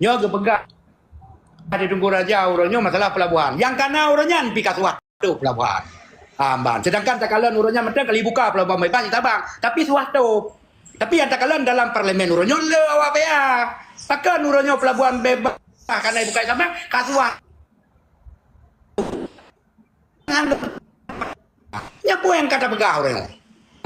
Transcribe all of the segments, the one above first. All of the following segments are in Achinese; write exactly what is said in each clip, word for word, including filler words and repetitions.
Nyoe geupeugah di Teungku Raja uroe nyoe masalah pelabuhan. Nyang kana uroe nyan pih ka suah tôp pelabuhan. Ah, ban. Sedangkan takalon uroe nyan mantong ka lheueh buka pelabuhan bebas di Sabang, tapi suah tôp. Tapi nyang takalon dalam parlemen uroe nyoe le awak P A. Pakon uroe nyoe pelabuhan bebas kana buka di Sabang ka suah. Nyan peue nyang ka tapeugah uroe nyoe?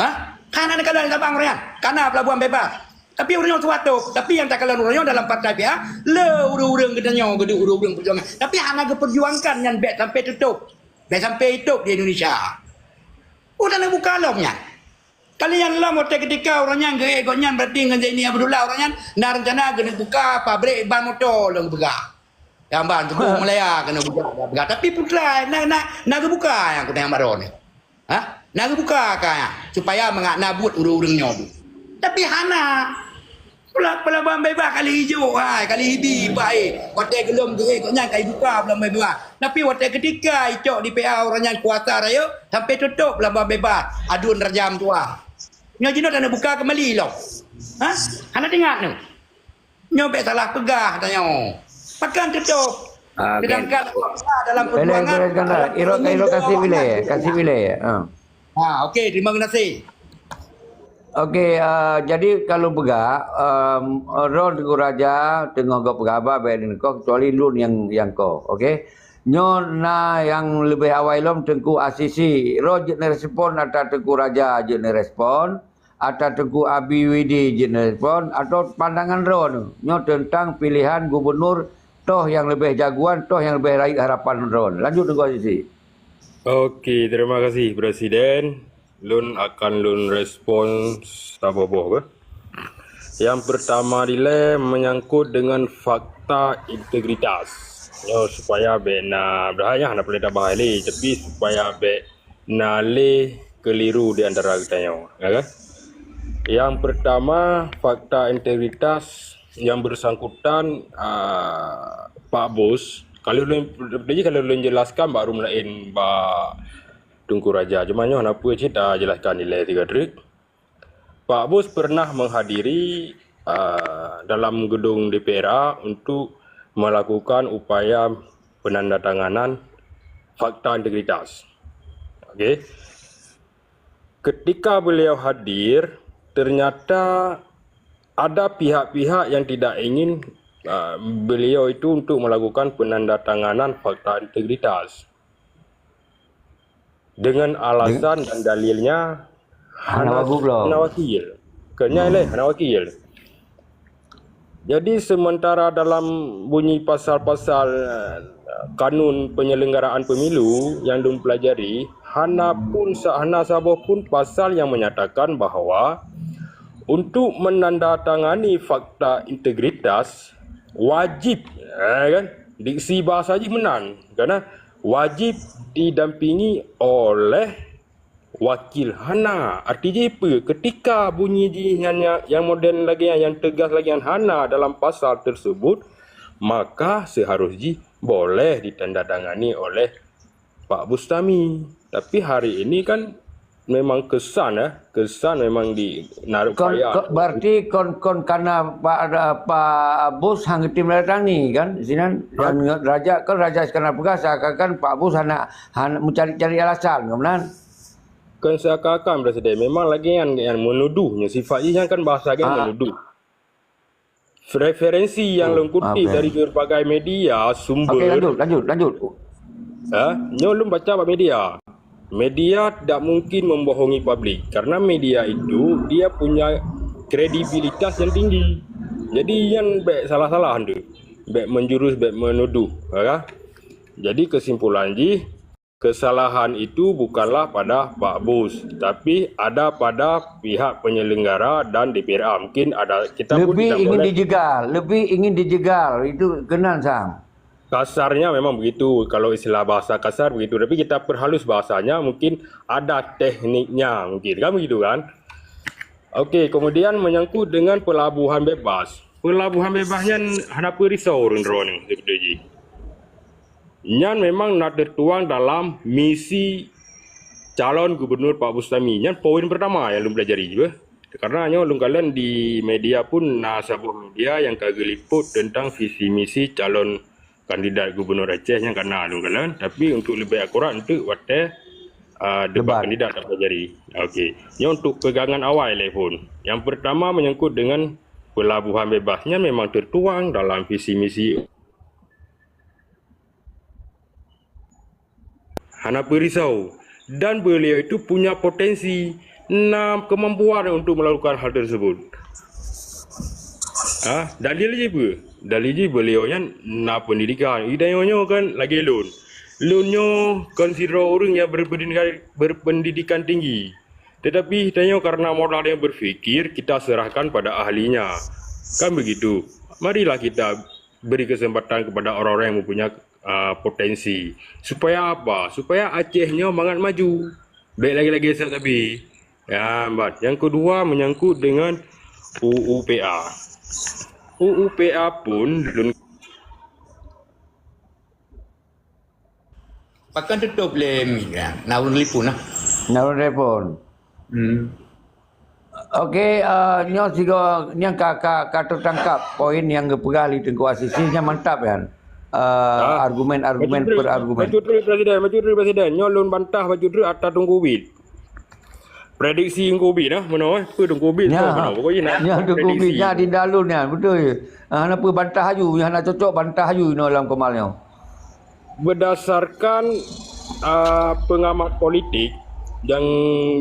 Ha? Hana neukalon Sabang uroe nyan. Kana pelabuhan bebas. Tapi uroe nyoe suah tôp. Tapi nyang takalon uroe nyoe dalam partai P A, le ureuëng-ureuëng geutanyoe geuduek ureuëng-ureuëng perjuangan. Tapi hana geuperjuangkan nyan bèk sampai tutôp. Bèk sampai itôp di Indonesia. Udah neubuka lom nyan. Kali nyan lom watèe keutika uroe nyan geuék gobnyan berarti ngon Zaini Abdullah uroe nyan na reuncana geuneuk buka pabrik ban moto lôn peugah. Nyang ban Teungku Malaya keuneuk buka, buka. Tapi putra na na na geubuka nyang keuneuk baroe nyoe. Ha? Na geubuka ka nyan supaya mangat na buet ureuëng-ureuëng nyoe. Tapi hana. Pela-, pelabuhan bebas kali ijo hai, kali hibi paih. Watèe geulom geuék gobnyan ka ibuka pelabuhan bebas. Tapi watèe keutika icok di P A uroe nyan kuasa rayeuk sampai tutôp pelabuhan bebas. Aduen raja meutuah. Nyoe jinoe hana buka keumbali lom. Ha? Hana teuingat nyoe. Nyoe bèk salah peugah tanyoe. Pakon tutôp? Ah, okey. Sedangkan dalam perjuangan Irot, Irot kasih wilayah, kasih wilayah. Ha. Ha, okey, terima kasih. Okey, ah, jadi kalau peugah, um, droe Teungku Raja teungoh geupeugah haba bèk neukoh kecuali lôn nyang, nyang koh. Okey. Nyoe na nyang leubeh awai lom Teungku Asisi. Droe jeuet neurespon ata Teungku Raja jeuet neurespon. Ata Teungku Abi Widi jeuet neurespon atau pandangan droeneuh nyoe teuntang pilihan gubunur toh nyang leubeh jagoan, toh nyang leubeh rayeuk harapan droeneuh. Lanjut Teungku Asisi. Okey, terima kasih Presiden. Lôn akan lôn respon saboh boh beh. Yang pertama dilèe menyangkut dengan fakta integritas. Nyoe supaya bèk na, padahai nyan hana peureulèe tabahai lé, tapi supaya bèk na lé keliru di antara geutanyoe, ya kan? Yang pertama, fakta integritas yang bersangkutan, ah, Pak Bus. Kalau lôn, jadi kalau lôn jelaskan bak room laén bak Teungku Raja. Cuma nyoe hana peue cit, ah, jelaskan ilèe tiga trik. Pak Bus pernah menghadiri, ah, dalam gedung D P R A untuk melakukan upaya penandatanganan fakta integritas. Okey. Ketika beliau hadir, ternyata ada pihak-pihak yang tidak ingin, ah, beliau itu untuk melakukan penandatanganan fakta integritas. Dengan alasan dan dalilnya hana, hana wakil. Keu nyan lé hana wakil. Jadi sementara dalam bunyi pasal-pasal, eh, kanun penyelenggaraan pemilu yang lôn pelajari, hana pun sa-, hana saboh pun pasal yang menyatakan bahawa untuk menandatangani fakta integritas wajib, eh, kan? Diksi bahasa jih meunan, karena wajib didampingi oleh wakil. Hana. Arti jih peue? Ketika bunyi jih nyan, nyang modern lagèe nyan, nyang tegas lagèe nyan hana dalam pasal tersebut, maka seharus jih boleh ditandatangani oleh Pak Bustami. Tapi hari ini kan memang kesan, eh, kesan memang di naruh paya. Kon, berarti kon, kon karena Pak, Pak Bus hana geutem datang ni kan? Sinan, kan? Raja, kan Raja Iskandar peugah seakan-akan Pak Bus hana, hana mencari-cari alasan, kan meunan? Kon seakan-akan, Presiden. Memang lagèe nyan, nyan menuduh. Nyan sifat jih nyan kan bahasa kan menuduh. Referensi yang lôn kutip dari berbagai media, sumber. Okey, lanjut, lanjut, lanjut. Ha? Nyoe lôn baca bak media. Media tidak mungkin membohongi publik karena media itu dia punya kredibilitas yang tinggi. Jadi nyan bèk salah-salah tu. Bèk menjurus, bèk menuduh, ya kan? Jadi kesimpulan jih, kesalahan itu bukanlah pada Pak Bus, tapi ada pada pihak penyelenggara dan D P R A. Mungkin ada, kita pun lebih tidak ingin boleh dijegal, lebih ingin dijegal, itu keunan sang. Kasarnya memang begitu, kalau istilah bahasa kasar begitu, tapi kita perhalus bahasanya, mungkin ada tekniknya, mungkin kan begitu kan? Okey, kemudian menyangkut dengan pelabuhan bebas. Pelabuhan bebas nyan hana peue risau ureueng droeneuh, seperti jih. Nyan memang na teutuang dalam misi calon gubernur Pak Bustami. Nyan poin pertama nyang lôn pelajari, beh. Karena nyoe lôn kalon di media pun na saboh media nyang ka geuliput tentang visi misi calon kandidat gubernur Aceh nyang ka na lôn kalon, tapi untuk leubeh akurat untuk watée, ah, debat kandidat dapat jadi. Okey. Nyoe untuk pegangan awai lé phon. Yang pertama menyangkut dengan pelabuhan bebas. Nyan memang tertuang dalam visi misi. Hana peurisau. Dan beliau itu punya potensi, na kemampuan untuk melakukan hal tersebut. Ah, dalil jih peue? Dalil jih beliau nyan na pendidikan. Ida nyoe kan lagée lôn. Lôn nyoe kon sidroe ureuëng nyang berpendidikan, berpendidikan tinggi. Tetapi tanyoe karena modal yang berpikir, kita serahkan pada ahlinya. Kan begitu. Marilah kita beri kesempatan kepada orang-orang yang mempunyai, ah, potensi. Supaya apa? Supaya Aceh nyoe mangat maju. Baik lagi-lagi saya tapi. Ya, Mbak. Yang kedua menyangkut dengan U U P A. U U P A pun lun- Pakon tutup lé mic kan? Na ureuëng telepon lah. Na ureuëng telepon. Hmm. Okey, eh, nyoe sigo nyang ka, ka, ka tertangkap poin nyang geupeugah lé Teungku Asisi nyang mantap kan. Eh, argumen-argumen per argumen. Bacut terus Presiden, bacut terus Presiden. Nyoe lôn bantah bacut terus ata Teungku Ubit. Prediksi Teungku Ubit nah, meunoe eh. Peue Teungku Ubit tu meunoe. Pokoknya nak nya Teungku Ubit prediksi. Nya di dalun nya, betul. Ah, hana peue bantah aju, hana cocok bantah aju inoe lam Kemal nyoe. Berdasarkan, ah, pengamat politik yang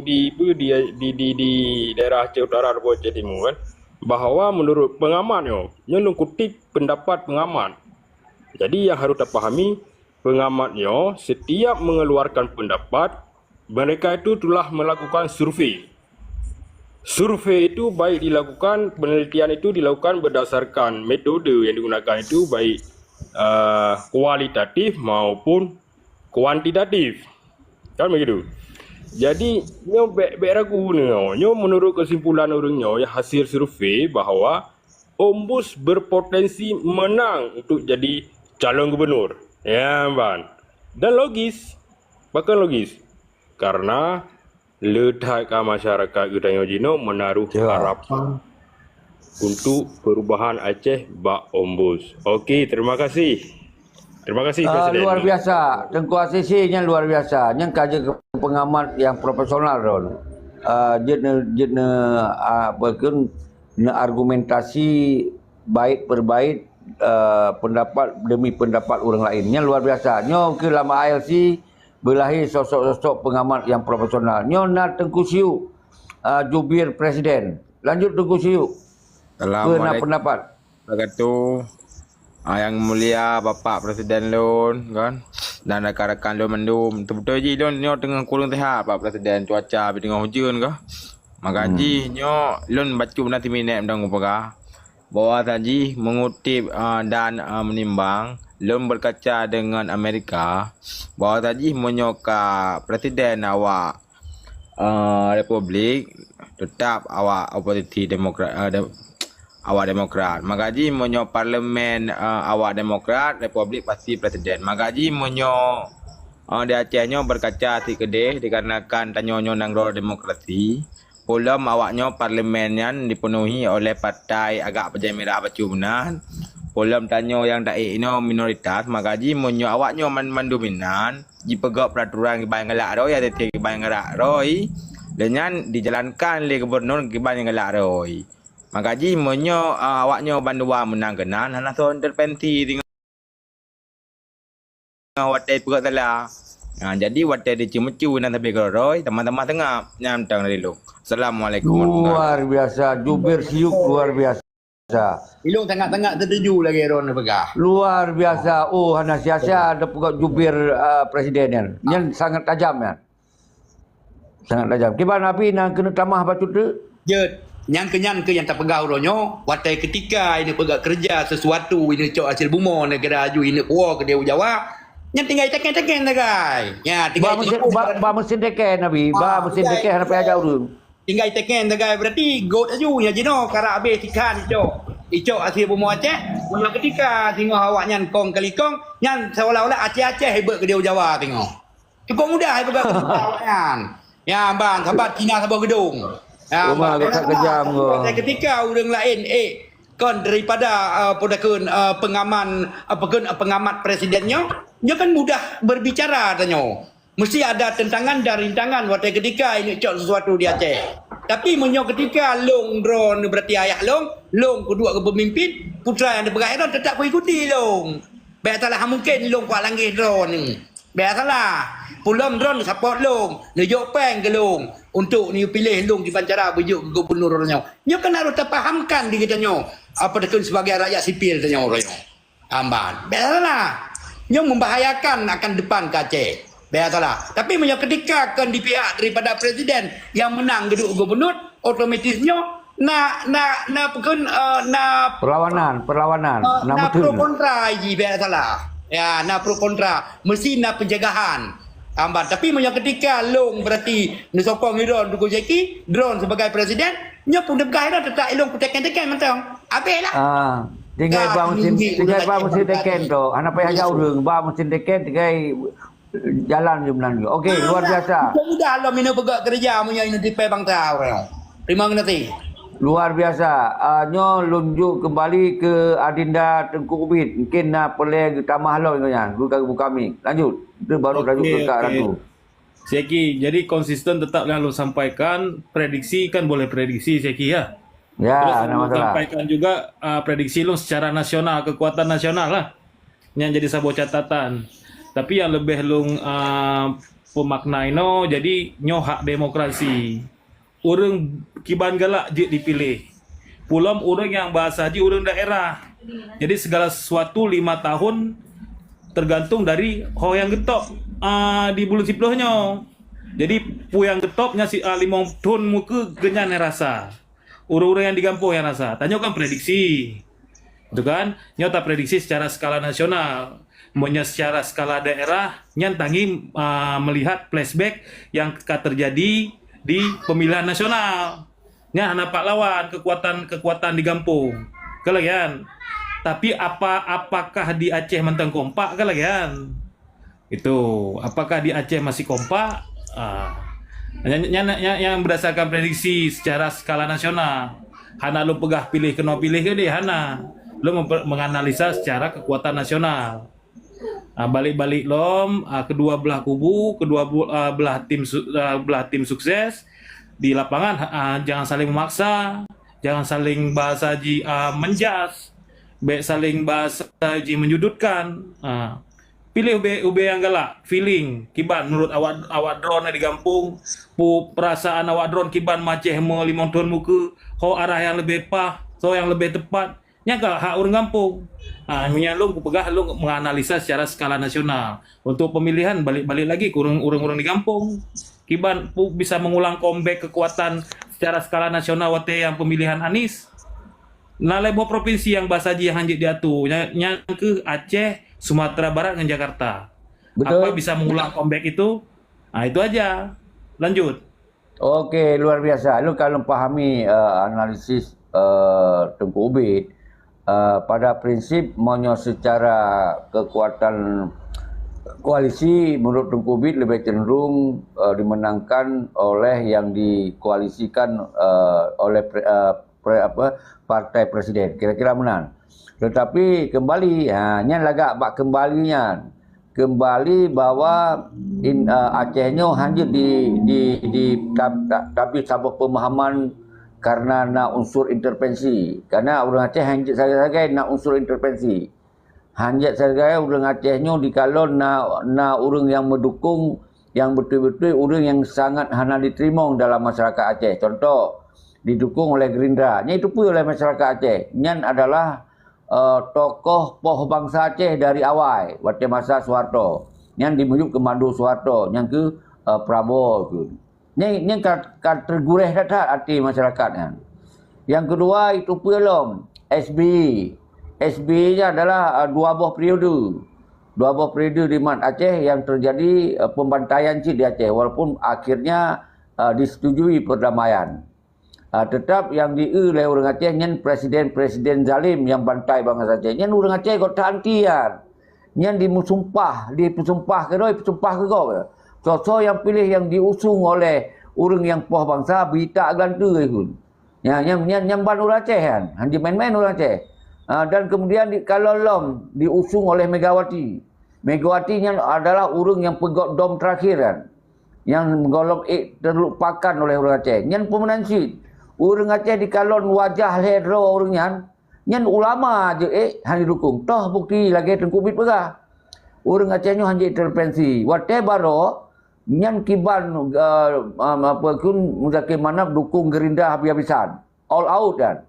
di, di, di, di, di daerah Aceh Utara ataupun Aceh Timur kan, bahawa menurut pengamat nyoe, nyoe lôn kutip pendapat pengamat. Jadi yang harus tapahami, pengamat nyoe setiap mengeluarkan pendapat, mereka itu telah melakukan survei. Survei itu baik dilakukan, penelitian itu dilakukan berdasarkan metode yang digunakan itu baik, eh, kualitatif maupun kuantitatif. Kan begitu? Jadi, nyoe bèk, bèk ragu nyoe. Nyoe menurut kesimpulan ureuëng nyoe, hasil survei bahawa Ombus berpotensi menang untuk jadi calon gubernur. Ya, ban. Dan logis. Bahkan logis. Karena le that ka masyarakat geutanyoe jinoe menaruh harapan untuk perubahan Aceh bak Ombus. Okey, terima kasih. Terima kasih, Presiden. Ah, luar biasa. Teungku Asisi nyan luar biasa. Nyan ka jeuet keu pengamat nyang profesional, Ron. Ah, jeuet ne, jeuet ne, ah, apa kheun, ne argumentasi bait per bait, ah, pendapat demi pendapat ureuëng laén. Nyan luar biasa. Nyoe keuh lam A L C beulahé sosok-sosok pengamat nyang profesional. Nyoe na Teungku Siuk, ah, jubir Presiden. Lanjut Teungku Siuk. Peue na pendapat? Wabarakatuh. Ah, Yang Mulia Bapak Presiden lôn, kan, dan rakan-rakan lôn mandum. Teubeutôi jih lôn nyoe teungoh kureueng seuhat, Pak Presiden, cuaca bit teungoh ujeuen kah. Maka jih nyoe lôn bacut na siminek mantong kupeugah. Bahwa tajih mengutip, ah, dan, ah, menimbang, lôn berkaca dengan Amerika, bahwa tajih meunyoe ka presiden awak, ah, republik, tetap awak oposisi demokrat, ah, de-, awak demokrat. Maka jih meunyoe parlemen, ah, awak demokrat, republik pasti presiden. Maka jih meunyoe, ah, di Aceh nyoe berkaca sikeudeh dikarenakan tanyoe nyoe nanggroe demokrasi, Peulom awaknyoe parlemen nyan dipenuhi oleh partai agak pajai mirah bacut meunan. Peulom tanyoe nyang taék inoe minoritas, maka jih meunyoe awaknyoe man-, mandum inan jipeugöt peuraturan kiban galak rhoi, ya teuntée kiban galak rhoi, dan nyan dijalankan lé gubernur kiban galak rhoi. Maka jih meunyoe, a, awaknyoe bandua meunan keunan, hana soe intervensi teungoh watée peugöt salah. Ha, jadi watée diceumeucue nan sabe keuroi-roi, tamah-tamah seungab. Nyan mantong dari lôn. Assalamualaikum warahmatullahi wabarakatuh. Luar biasa, jubir Siuk luar biasa. Ilôn sangat-sangat setuju lagée droen peugah. Luar biasa. Oh, hana sia-sia ada peugah jubir, ah, presiden nyan. Nyan sangat tajam nyan. Sangat tajam. Kiban Abi na keuneuk tamah bacut teuk? Jeuet. Nyang keu nyan keuh nyang tapeugah uroe nyoe, watée keutika ineuk peugah keureuja sesuatu, ineuk cok hasil bumoe, neugara aju ineuk puwoe keudeh u Jawa, nyan tinggai teken-teken sagai. Ya, tinggai ba mesin, ba, ba mesin teken, Abi. Ba mesin teken hana payah jak ureueng. Tinggai teken sagai, berarti göt aju nyan jinoe karap habéh tikhan icok. Icok hasil bumoe Aceh, meunyoe keutika singoh awaknyan kong kalikong, nyan seolah-olah Aceh-Aceh ibeuet keudeh u Jawa singoh. Cukup mudah hai peugah awaknyan. Ya, ban, saban Cina saboh geudong. Ah, Umar, bah, kata kejam kau. Ketika orang lain, eh, kon daripada, uh, apa dah kun, uh, pengaman, apa kun, uh, pengamat presiden nyoe, nyoe kan mudah berbicara tanyoe. Mesti ada tentangan dan rintangan watée ketika ini cok sesuatu di Aceh. Tapi meunyoe ketika long droe berarti ayah long, long kuduek keu pemimpin, putra yang dipeugah droe tetap kuikuti long. Biasalah mungkin long kuat langgeh droe ni. Biasalah. Pulom droe support long, neujok peng ke long untuk ni pilih long di bancara beujok gubernur nyoe. Nyoe kan harus terpahamkan di kita nyoe. Apa dah kun sebagai rakyat sipil tanyoe orang nyoe. Amban. Biasalah. Nyoe membahayakan akan depan ke Aceh. Biasalah. Tapi meunyoe ketika kan di pihak daripada presiden yang menang geduk gubernur, otomatis nyoe na na na pekon uh, na perlawanan, perlawanan, uh, na pro kontra ji biasalah. Ya, na pro kontra. Mesti na pencegahan. Amban. Tapi meunyoe ketika long berarti neusokong droe dukung Zeki, droe sebagai presiden, nyoe pun dipeugah droe tetap ilong kuteken-teken mantong. Habis lah. Ah, tinggai ba mesin, tinggai ba mesin teken tu. Hana payah jauh ureueng, ba mesin teken tinggai jalan je meunan juga. Okey, luar biasa. Mudah lo minum pegak kerja punya ini tipe bangsa orang. Terima kasih. Luar biasa. Uh, nyoe lunjuk kembali ke Adinda Tengku Ubit. Mungkin na perlu tamah lo nyan. Buka buka mic. Lanjut. Itu baru lanjut ke Kak Ratu. Seki, jadi konsisten tetap yang lo sampaikan, prediksi kan boleh prediksi Seki ya. Ya, Terus nak masalah. Sampaikan juga uh, prediksi lo secara nasional, kekuatan nasional lah. Yang jadi sebuah catatan. Tapi yang lebih lo uh, pemakna ino, jadi nyoh hak demokrasi. Ureuëng kiban galak jeuet dipiléh. Pulom ureuëng nyang bahasa jih ureuëng daerah. Jadi segala sesuatu lima tahun tergantung dari ho yang getop uh, di bulan siploh nyoe. Jadi pu yang getop nya si uh, limong thon muka genyan yang rasa. Ureuëng-ureuëng yang digampong yang rasa. Tanyoe kan prediksi. Itu kan? Nyoe ta prediksi secara skala nasional. Meunyoe secara skala daerah, nyan tangi uh, melihat flashback yang ka terjadi di pemilihan nasional. Nyan hana pak lawan kekuatan-kekuatan di gampong. Kelagian. Tapi apa apakah di Aceh mantong kompak kelagian? Itu apakah di Aceh masih kompak? Ah. Yang, yang, yang, yang berdasarkan prediksi secara skala nasional. Hana lo peugah pilih kena pilih ke dia hana. Lo menganalisa secara kekuatan nasional. Ah, balik-balik lom, ah, kedua belah kubu, kedua ah, belah tim uh, belah tim sukses di lapangan uh, jangan saling memaksa, jangan saling bahasa ji uh, menjas, baik saling bahasa ji menyudutkan. Uh, pilih ube ube yang galak, feeling, kiban menurut awak awak drone di gampung, pu perasaan awak drone kiban maceh me limong thon muka, ho arah yang lebih pah, so yang lebih tepat, Nyan ka hak ureuëng gampông. Ha, meunyan lôn kupeugah lôn menganalisa secara skala nasional. Untuk pemilihan balik-balik lagi ke ureuëng-ureuëng di gampông. Kiban bisa mengulang comeback kekuatan secara skala nasional watée yang pemilihan Anies. Na lhée boh provinsi yang bahasa jih hanjeuet diatu. Nyan keuh Aceh, Sumatera Barat ngon Jakarta. Betul. Apa bisa mengulang comeback itu? Ha, itu aja. Lanjut. Oke, luar biasa. Lu kalau pahami uh, analisis uh, Tengku Ubit, uh, pada prinsip meunyoe secara kekuatan koalisi, menurut Tengku Ubit lebih cenderung uh, dimenangkan oleh yang dikoalisikan uh, oleh pre, uh, pre, apa, partai presiden. Kira-kira menang. Tetapi kembali, ha, nyan lagak bak kembali nyan. Kembali bahwa in, uh, Aceh nyoe hanya di di di tapi saboh pemahaman karena na unsur intervensi. Karena orang Aceh hanya sagai-sagai na unsur intervensi. Hanya sagai orang Aceh nyoe dikalon na na orang yang mendukung yang betul-betul orang yang sangat hana diterima dalam masyarakat Aceh. Contoh, didukung oleh Gerindra. Nya itu pun oleh masyarakat Aceh. Nyan adalah uh, tokoh poh bangsa Aceh dari awai watée masa Soeharto. Nyan dimuyup ke Madu Soeharto, nyan ke uh, Prabowo ke. Nyan, nyan ka, ka tergureh that-that hati masyarakat nyan. Yang kedua itu pun lom S B Y. S B Y nya adalah uh, dua boh periode. Dua boh periode di Mat Aceh yang terjadi uh, pembantaian cit di Aceh walaupun akhirnya uh, disetujui perdamaian. Uh, tetap yang di oleh orang Aceh nyan presiden-presiden zalim yang bantai bangsa Aceh. Nyan orang Aceh kok tak anti ya. Nyan dimusumpah, dipesumpah ke doi, pesumpah ke kau. Sosok yang pilih yang diusung oleh Ureuëng nyang poh bansa beuitak geulanteue ikun. Nyan, nyan, nyan, nyan ban ureuëng Aceh nyan. Hana jimain-main ureuëng Aceh. Ah, dan kemudian di, kalon lom diusung oleh Megawati. Megawati nyan adalah ureuëng nyang peugöt dom terakhir kan. Nyang golom ék terlupakan oleh ureuëng Aceh. Nyan peumeunan cit. Ureuëng Aceh dikalon wajah lhée droe ureuëng nyan. Nyan ulama jeuet ék hana dukung. Toh bukti lagée Teungku Bit peugah. Ureuëng Aceh nyoe hana jiintervensi. Watée baroe nyan kiban, eh, em, apa kun Muzakir Manaf dukung Gerindra habis-habisan. All out kan.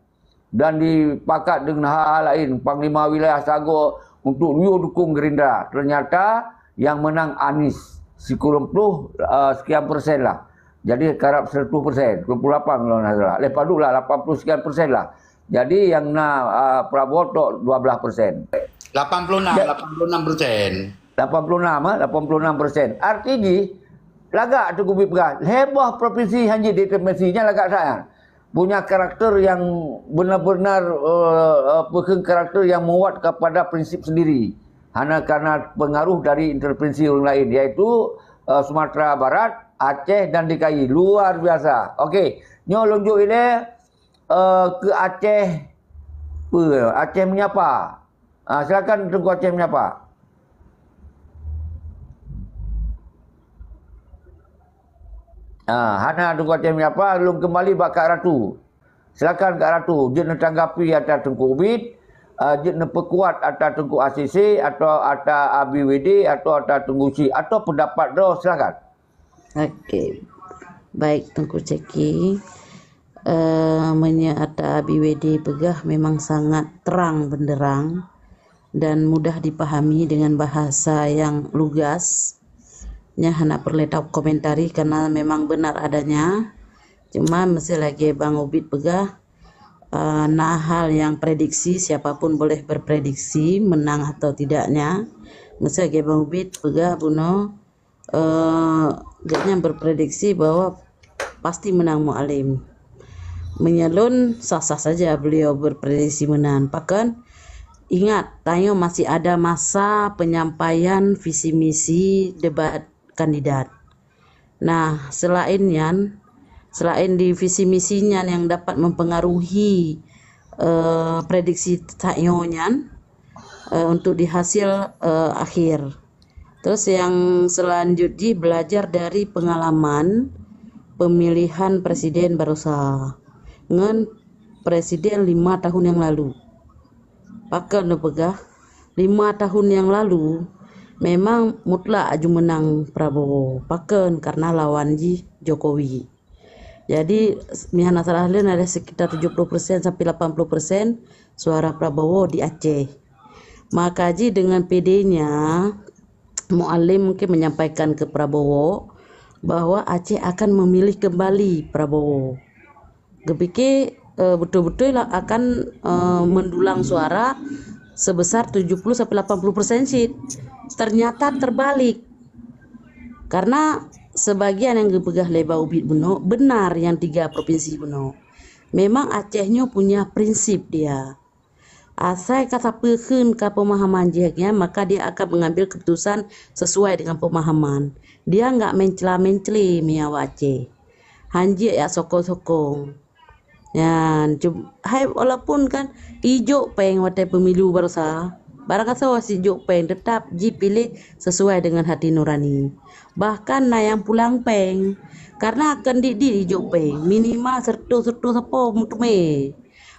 Dan dipakat dengan hal lain, panglima wilayah sagoe untuk yue dukung Gerindra. Ternyata yang menang Anies, sikureueng ploh, eh, sekian persen lah. Jadi karab seratus persen, sembilan puluh lapan kalau tidak salah. Lepas tu lah lapan puluh sekian persen lah. Jadi yang na, ah, Prabowo tok dua belas persen. Lapan puluh enam, Ya. lapan puluh enam persen. Lapan puluh enam, ah, lapan puluh enam persen. Arti jih, lagak Teungku Bit peugah, lhée boh provinsi hana jiintervensi, nyan lagak that. Punya karakter yang benar-benar, eh, eh, peukheun karakter yang menguat kepada prinsip sendiri. Hana karena pengaruh dari intervensi orang lain, yaitu, eh, Sumatera Barat, Aceh dan D K I. Luar biasa. Okey, nyoe lôn jok ilée, eh, ke Aceh, pe, Aceh Menyapa. Ah, silakan Teungku Aceh Menyapa. Ah, hana Teungku Aceh Menyapa, lôn kembali bak Kak Ratu. Silakan Kak Ratu, jeuet neutanggapi ata Teungku Ubit, ah, jeuet neupeukuat ata Teungku A C C atau ata A B W D atau ata Teungku Uci atau pendapat droe, silakan. Okey. Baik, Teungku Ceki. Eh, meunyoe ata A B W D peugah memang sangat terang benderang dan mudah dipahami dengan bahasa yang lugas. Nyan hana peureulée takomentari karena memang benar adanya. Cuma meusé lagée Bang Ubit peugah, eh, na hal yang prediksi, siapa pun boleh berprediksi menang atau tidaknya. Meusé lagée Bang Ubit peugah bunoe, eh, gobnyan berprediksi bahwa pasti menang Mualem. Meunyoe lôn sah-sah saja beliau berprediksi menang. Pakon? Ingat, tanyoe masih ada masa penyampaian visi misi debat kandidat. Nah, selain nyan, selain di visi misi nyan yang dapat mempengaruhi, eh, prediksi tanyoe nyan, eh, untuk di hasil, eh, akhir. Terus yang selanjut jih belajar dari pengalaman pemilihan presiden barosa ngon presiden lima tahun yang lalu. Pakon lôn peugah, lima tahun yang lalu memang mutlak aju menang Prabowo. Pakon? Karena lawan jih Jokowi. Jadi, meuhana salah lôn ada sekitar tujuh puluh persen sampai lapan puluh persen suara Prabowo di Aceh. Maka jih dengan pedenya, Mualem mungkin menyampaikan ke Prabowo bahwa Aceh akan memilih kembali Prabowo. Geupike, eh, beutôi-beutôi lah akan, eh, mendulang suara sebesar tujuh puluh sampai lapan puluh persen cit. Ternyata terbalik. Karena sebagian yang geupeugah lé Bang Ubit bunoe, benar yang tiga provinsi bunoe. Memang Aceh nyoe punya prinsip dia. Asai ka sapeue kheun ka pemahaman jih nyan, maka dia akan mengambil keputusan sesuai dengan pemahaman. Dia enggak mencela-mencele mi awak Aceh. Hanjeuet jak sokong-sokong. Nyan, cub-, hai, walaupun kan ijok péng watée pemilu barosa, barangkasoe sijok péng, tetap jipiléh sesuai dengan hati nurani. Bahkan na nyang pulang péng, karena akan dik-dik ijok péng, minimal seratus, seratus sapo meuteumé.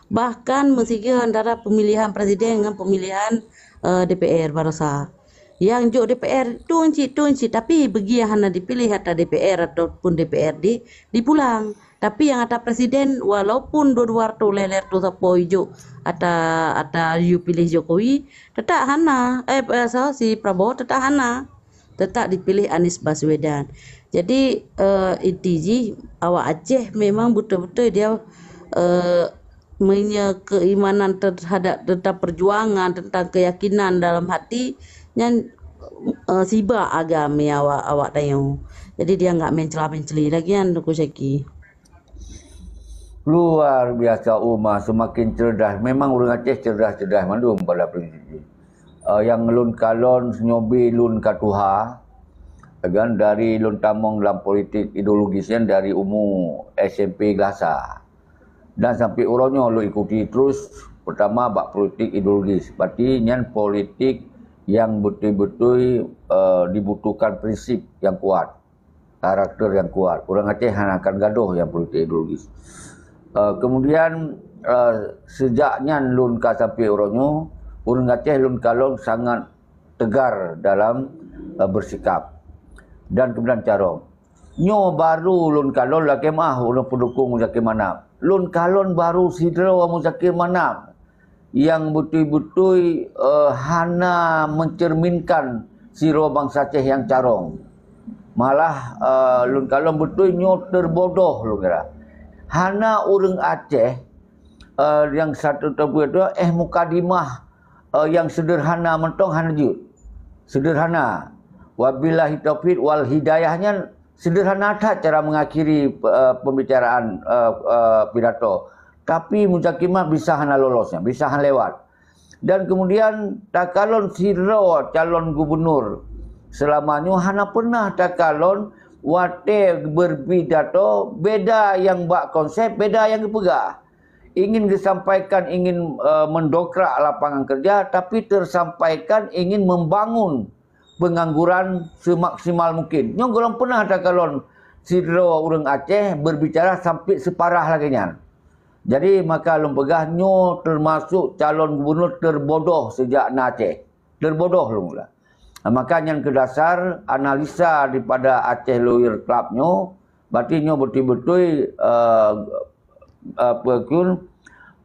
Bahkan meusigoe antara pemilihan presiden ngon pemilihan, eh, D P R barosa. Nyang jok D P R tun cit, tun cit, tapi beugiah hana dipiléh ata D P R ataupun D P R D dipulang. Tapi nyang ata presiden, walaupun dua-dua reutôh lhée-lhée reutôh sapo ijok ata, ata yue piléh Jokowi, tetap hana, eh, eh, so, si Prabowo tetap hana. Tetap dipiléh Anies Baswedan. Jadi, eh, inti jih, awak Aceh memang beutôi-beutôi dia, eh, meunyoe keimanan terhadap tentang perjuangan, tentang keyakinan dalam hati, nyan, eh, sibak agam ya awak, awak tanyoe. Jadi dia enggak mencela-menceli lagi kan, Teungku Syaki. Luar biasa Uma, semakin cerdas. Memang ureuëng Aceh cerdas-cerdas mandum pada prinsip jih. Eh, nyang lôn kalon, senyobe lôn ka tuha, Kan dari lôn tamong dalam politik ideologis nyan dari umu S M P Glasa. Dan sampai uroe nyoe lôn ikuti terus, pertama bak politik ideologis. Berarti nyan politik yang betul-betul, eh, dibutuhkan prinsip yang kuat, karakter yang kuat. Ureuëng Aceh hana akan gadoh yang politik ideologis. Eh, kemudian, eh, sejak nyan lôn ka sampai uroe nyoe, ureuëng Aceh lôn kalon sangat tegar dalam, eh, bersikap dan kemudian carong. Nyoe baru lôn kalon lakée meuah ureuëng peudukung Muzakir Manaf. Lôn kalon baru sidroe Muzakir Manaf yang beutôi-beutôi, eh, hana mencerminkan sidroe bansa Aceh nyang carong. Malah, eh, lôn kalon beutôi nyoe terbodoh lôn kira. Hana ureuëng Aceh, eh, nyang satu teupeu tu, eh, mukadimah, eh, nyang sederhana mantong hana jeuet. Sederhana. Wabillahi taufiq wal hidayah nyan sederhana that cara mengakhiri, eh, pembicaraan, eh, eh, pidato. Tapi Muzakir Manaf bisa hana lolos nyan, bisa hana lewat. Dan kemudian takalon sidroe calon gubernur selama nyoe hana pernah takalon watée berpidato beda nyang bak konsep, beda nyang geupeugah. Ingin disampaikan ingin, eh, mendongkrak lapangan kerja, tapi tersampaikan ingin membangun pengangguran semaksimal mungkin. Nyoe gohlom pernah takalon sidroe ureuëng Aceh berbicara sampai separah lagée nyan. Jadi maka lôn peugah nyoe termasuk calon gubernur terbodoh sejak na Aceh. Terbodoh lôn lah. Maka nyan keu dasar analisa daripada Aceh Lawyer Club nyoe, berarti nyoe beutôi-beutôi, eh, apa kun,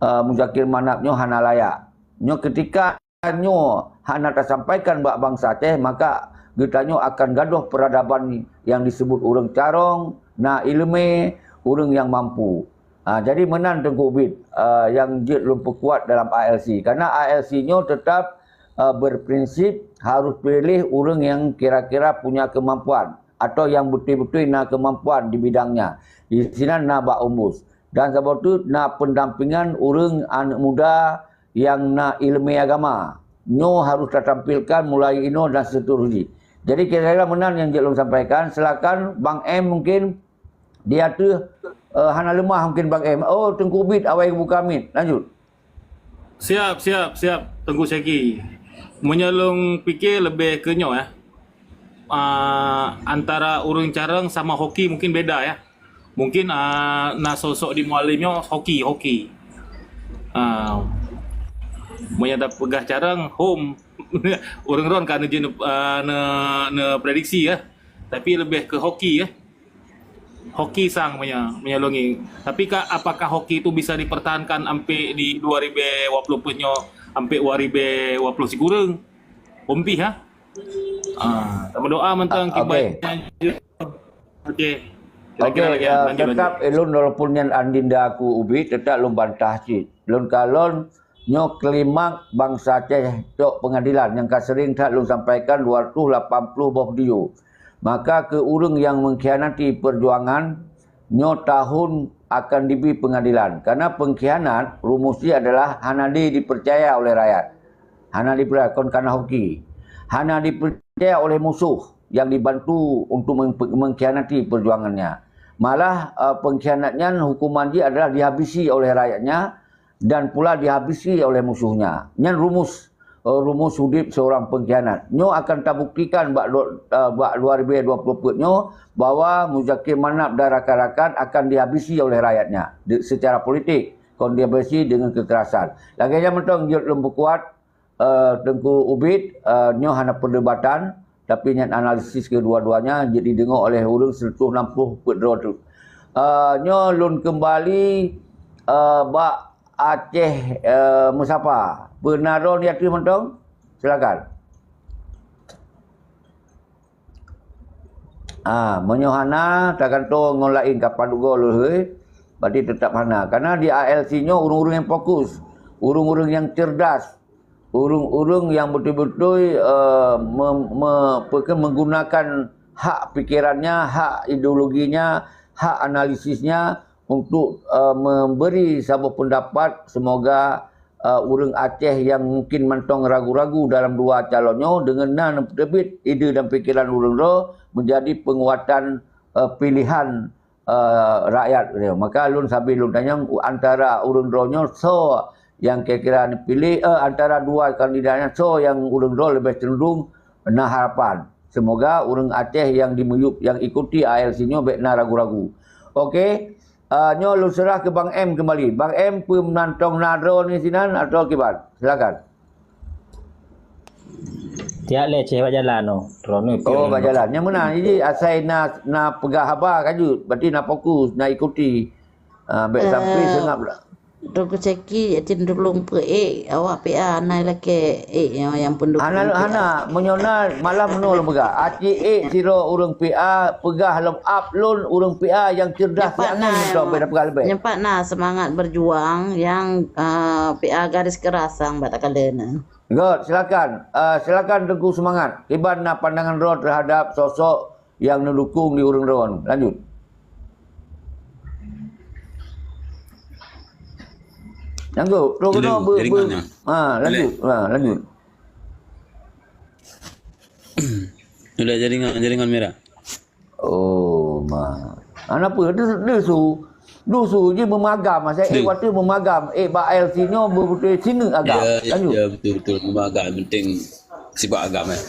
eh, Muzakir Manaf nyoe hana layak. Nyoe ketika nyoe hana tasampaikan bak bansa Aceh, maka geutanyoe akan gadoh peradaban yang disebut ureuëng carong, na ileumé, ureuëng yang mampu. Ha, jadi meunan Teungku Ubit, eh, yang jeuet lôn peukuat dalam A L C. Karena A L C nyoe tetap, eh, berprinsip harus pilih ureuëng yang kira-kira punya kemampuan atau yang beutôi-beutôi na kemampuan di bidangnya. Di sinan na bak umbus. Dan saboh teuk na pendampingan ureuëng aneuk muda nyang na ileumé agama. Nyoe harus tatampilkan mulai inoe dan seterusnya. Jadi kira-kira meunan nyang jeuet lôn sampaikan. Silakan Bang M mungkin di ateueh, eh, hana leumah mungkin Bang M. Oh, Teungku Ubit awai buka mic. Lanjut. Siap, siap, siap, Teungku Syaki. Meunyoe lôn pike leubeh keu nyoe, eh. Ah, antara ureuëng carong sama hoki mungkin beda, ya. Mungkin, ah, na sosok di Mualem nyoe hoki, hoki. Ah, meunyoe tapeugah carong, hom. Ureuëng ron ka neujeuet, ah, ne, ne prediksi, ya. Tapi leubeh keu hoki, ya. Hoki sang meunyoe, meunyoe lôn ngieng. Tapi ka, apakah hoki tu bisa dipertahankan ampé di dua ribu dua puluh empat nyoe, ampé dua ribu dua puluh sikureueng? Hom pih, ha? Ah, tameudoa mantong. Ah, kiban okey. Lanjut. Okey. Kira-kira okey, lagée, ah, lanjut, tetap lanjut. Ulôn walaupun nyan Andinda aku ubit, tetap lôn bantah cit. Lôn kalon nyoe klimak bansa Aceh cok pengadilan nyang ka sering that lôn sampaikan dua ratus lapan puluh boh video. Maka keu ureuëng nyang mengkhianati perjuangan, nyoe tahun akan dibri pengadilan. Karena pengkhianat rumus jih adalah hana di-, dipercaya oleh rakyat. Hana dipercaya, kon kana hoki. Hana dipercaya oleh musuh yang dibantu untuk meng-, mengkhianati perjuangannya. Malah, eh, pengkhianat nyan hukuman jih adalah dihabisi oleh rakyatnya dan pula dihabisi oleh musuhnya. Nyan rumus, eh, rumus udeb seorang pengkhianat. Nyoe akan tabuktikan bak du-, eh, bak dua ribu dua puluh empat nyoe bahwa Muzakir Manaf dan rakan-rakan akan dihabisi oleh rakyatnya de-, secara politik, kon dihabisi dengan kekerasan. Lagée nyan mantong jeuet lôn peukuat, eh, Teungku Ubit, eh, nyoe hana perdebatan, tapi nyan analisis kedua-duanya jeuet dideungoe oleh ureuëng seratus enam puluh peuet droe tu. Eh, nyoe lôn keumbali, eh, bak Aceh, eh, Meusapa. Peue na droe di ateueh mantong? Silakan. Ah, meunyoe hana, tagantoe ngon laén ka padub goe lheueh, berarti tetap hana. Karena di A L C nyoe ureuëng-ureuëng nyang fokus, ureuëng-ureuëng nyang cerdas, ureuëng-ureuëng nyang beutôi-beutôi, eh, me-, me-, peue kheun, menggunakan hak pikirannya, hak ideologinya, hak analisisnya untuk, eh, memberi saboh pendapat, semoga eh, ureuëng Aceh nyang mungkin mantong ragu-ragu dalam dua calon nyoe, deungon na neuteubiet ide dan pikeran ureuëng droe menjadi penguatan, eh, pilihan, eh, rakyat. Maka lôn sabe lôn tanyong antara ureuëng droe nyoe soe nyang kira-kira neupiléh, eh, antara dua kandidat nyan soe nyang ureuëng droe leubeh cenderung na harapan. Semoga ureuëng Aceh nyang dimiyueb, nyang ikuti A L C nyoe bék na ragu-ragu. Oke, ah, nyoe lôn seurah keu Bang M keumbali. Bang M, peue mantong na droe nyoe sinan atau kiban? Silakan. Tiak lé ceh bak jalan tu. Droeneuh piôh. Oh, bak jalan. Nyang meunan, jadi asai na, na peugah haba ka jeuet, berarti na fokus, na ikuti. Ah, bék sampai seungab lah. Teungku Syaki, yatim tulông peuék, awak P A na lakée ék nyang, nyang pendukung Hana, P A. Hana, meunyoe na malam meunoe lôn peugah. Aci ék sidroe ureuëng P A, peugah lom up lôn ureuëng P A nyang cerdas, nyang angén, mantong bék na peugah leubeh. Nyampak na semangat berjuang nyang, ah, P A garis keras sang bak takalon. Göt, silakan. Ah, silakan Teungku Semangat. Kiban na pandangan droe terhadap sosok nyang neudukung di ureuëng droe. Lanjut. Lanjut. Terus kena be-, be-, ha, lanjut. Ha, lanjut. Udah jaringan, jaringan merah. Oh, ma. Kenapa? Dia, dia su. Dusu ji meumagam, masa ék watèe meumagam, ék bak L C nyoe beutôi sineuk agam. Ya, ya, lanjut. Ya, betul, betul. Meumagam, penting sifat agam, eh.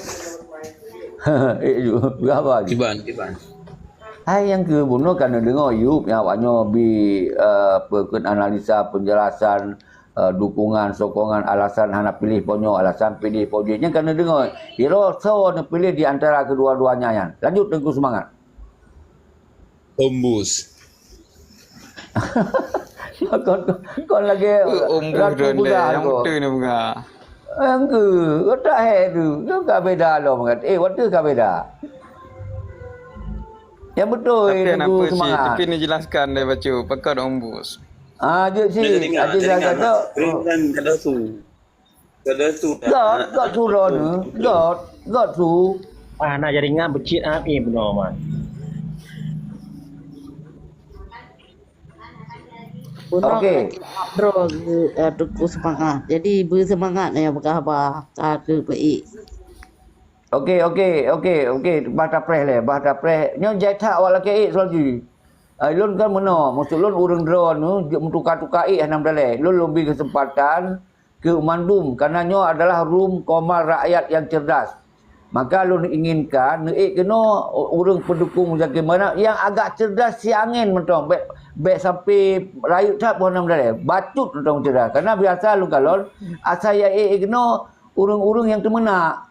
Ék ju, berapa lagi? Kiban, kiban. Hai nyang keu bunoe ka neudeungoe Yup nyang awak nyoe bi, eh, peukeuet analisa, penjelasan, eh, dukungan, sokongan, alasan hana piléh po nyoe, alasan piléh po jih. Nyan ka neudeungoe. Kira soe neupiléh di antara kedua-duanya nyan. Lanjut Teungku Semangat. Ombus. Kon, kon lagèe Ombus rata dah, peugah nyang ko. Beutôi ni peugah. Engke, otak hai tu. Tu ka beda lom kan. Eh, waktu ka beda. Yang betul. Tapi itu nak apa sih? Semangat. Tapi ni jelaskan dia baca. Pakon ombus. Ah, jeuet si. Dia tengok, dia tengok. Ringan kada su. Got, got su droeneuh, got, got su. Ah, na jaringan beucit, ah, eh, bunoe man. Bunoe. Okey. Droe, eh, Teungku Semangat. Jadi, beuseumangat ya, peugah haba ka keu peuék. Okey, okey, okey, okey. Bah tapreh lé, bah tapreh. Nyoe jai that awak lakèe ék soal jih. Ah, lôn kan meunoe, maksud lôn ureueng droeneuh jeuet meutuka-tuka ék hana meudalèe. Lôn lôn bri keuseumpatan keu mandum, karena nyoe adalah rum koma rakyat nyang cerdas. Maka lôn inginkan neuék keunoe u-, ureueng peudukung Muzakir Manaf nyang agak cerdas siangén mantong, bèk, bèk sampai rayeuk that boh nam dalèe, bacut mantong cerdas. Karena biasa lôn kalon, asai ék keunoe ureueng-ureueng nyang teumeunak.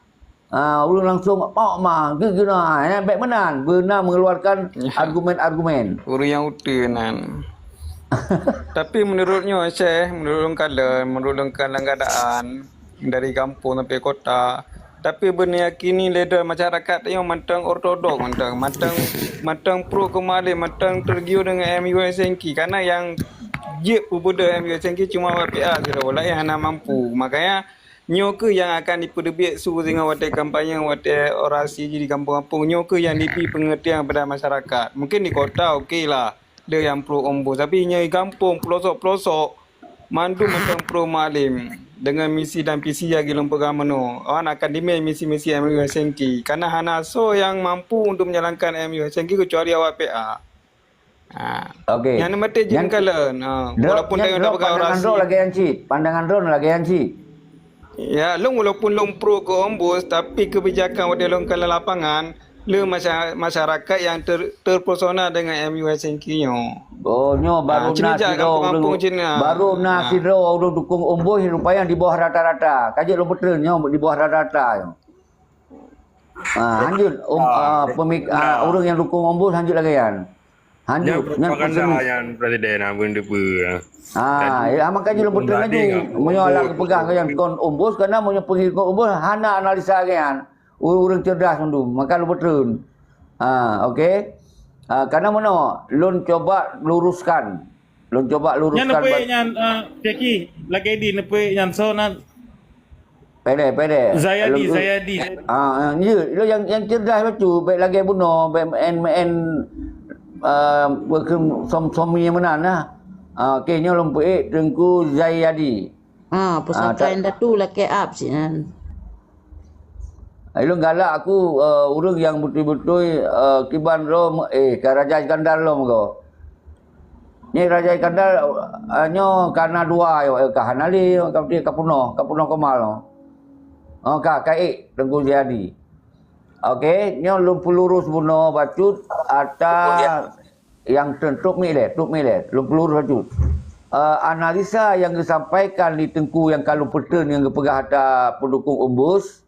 Ah, ureueng langsung, "Pak ma, geuguna," eh, bèk meunan, beuna mengeluarkan argumen-argumen. Ureueng nyang ute nan. Tapi menurut nyoe, Syekh, menurut lôn kalon, menurut lôn kalon keadaan dari gampông sampai kota, tapi beuneuyakin leader masyarakat nyoe mantong ortodok, mantong, mantong, mantong pro keu Ma'lem, mantong tergiur dengan M U Helsinki. Karena nyang jeuet peubeudôh M U Helsinki cuma W P A sidroe, laén hana mampu. Makanya, nyoe kheueh nyang akan jipeuteubiet su singoh watèe kampanye, watèe orasi jih di gampông-gampông. Nyoe kheueh nyang jibi peungeurtian kepada masyarakat. Mungkin di kota oke lah, ada nyang pro ombus. Tapi nyoe di gampông, pelosok-pelosok, mandum macam pro Ma'lem. Dengan misi dan visi nyang lôn peugah meunoe, awaknyan akan dimé misi-misi M U Helsinki. Karena hana soe nyang mampu untuk menjalankan M U Helsinki kecuali awak P A. Ha. Okey. Nyan maté jeuet kalon. Ha. Walaupun nyan droe pandangan droe lagèe nyan cit. Pandangan droe lagèe nyan cit. Ya, lôn walaupun lôn pro keu ombus, tapi kebijakan watèe lôn kalon lapangan, le masya-, masyarakat nyang ter-, terpesona dengan M U Helsinki nyoe. Oh, nyoe baru na sidroe ureueng, baru na sidroe ureueng dukung ombus rupanya di bawah rata-rata. Ka jeuet lôn peutreun nyoe di bawah rata-rata nyoe. Ah, hanjeuet, um, ah, pemik-, ah, ureueng nyang dukung ombus hanjeuet lagèe nyan. Hanjeuet, nyan propaganda nyan presiden, ah, benda apa, ah. Ah, ya, makanya lôn peutreun laju. Meunyoe alah geupeugah nyan kon ombus, karena meunyoe pengikut ombus hana analisa lagèe nyan. Ureueng cerdas mandum, maka lôn peutreun. Ah, okey. Ah, karena meunoe, lôn cuba luruskan. Lôn cuba luruskan. Nyan neupeuék nyan, ah, Syeki, lagèe di neupeuék nyan soe nan Pede, pede. Zayadi, Zayadi. Ah, ah, ya, lo yang, yang cerdas bacut, bèk lagèe bunoe, bèk main, main, ah, som-, somi meunan lah. Ah, okey, nyoe lôn peuék Teungku Zayadi. Ha, pusaka Ah, tak indatu lakée ap sinan. Ilôn galak aku, eh, ureuëng nyang beutôi-beutôi, eh, kiban lom, eh, ka Raja Iskandar lom ko. Ni Raja Iskandar, eh, nyoe ka na dua yo, eh, ka hana lé, ka, ka punoh, ka punoh komal. Oh, ka, ka ék Teungku Zaidi. Okey, nyoe lôn peulurus bunoe bacut ata nyang ten-, trok milet, trok milet, lôn peulurus bacut. Eh, analisa nyang geusampaikan di Teungku nyang ka lôn peuteun nyang geupeugah ata pendukung Umbus,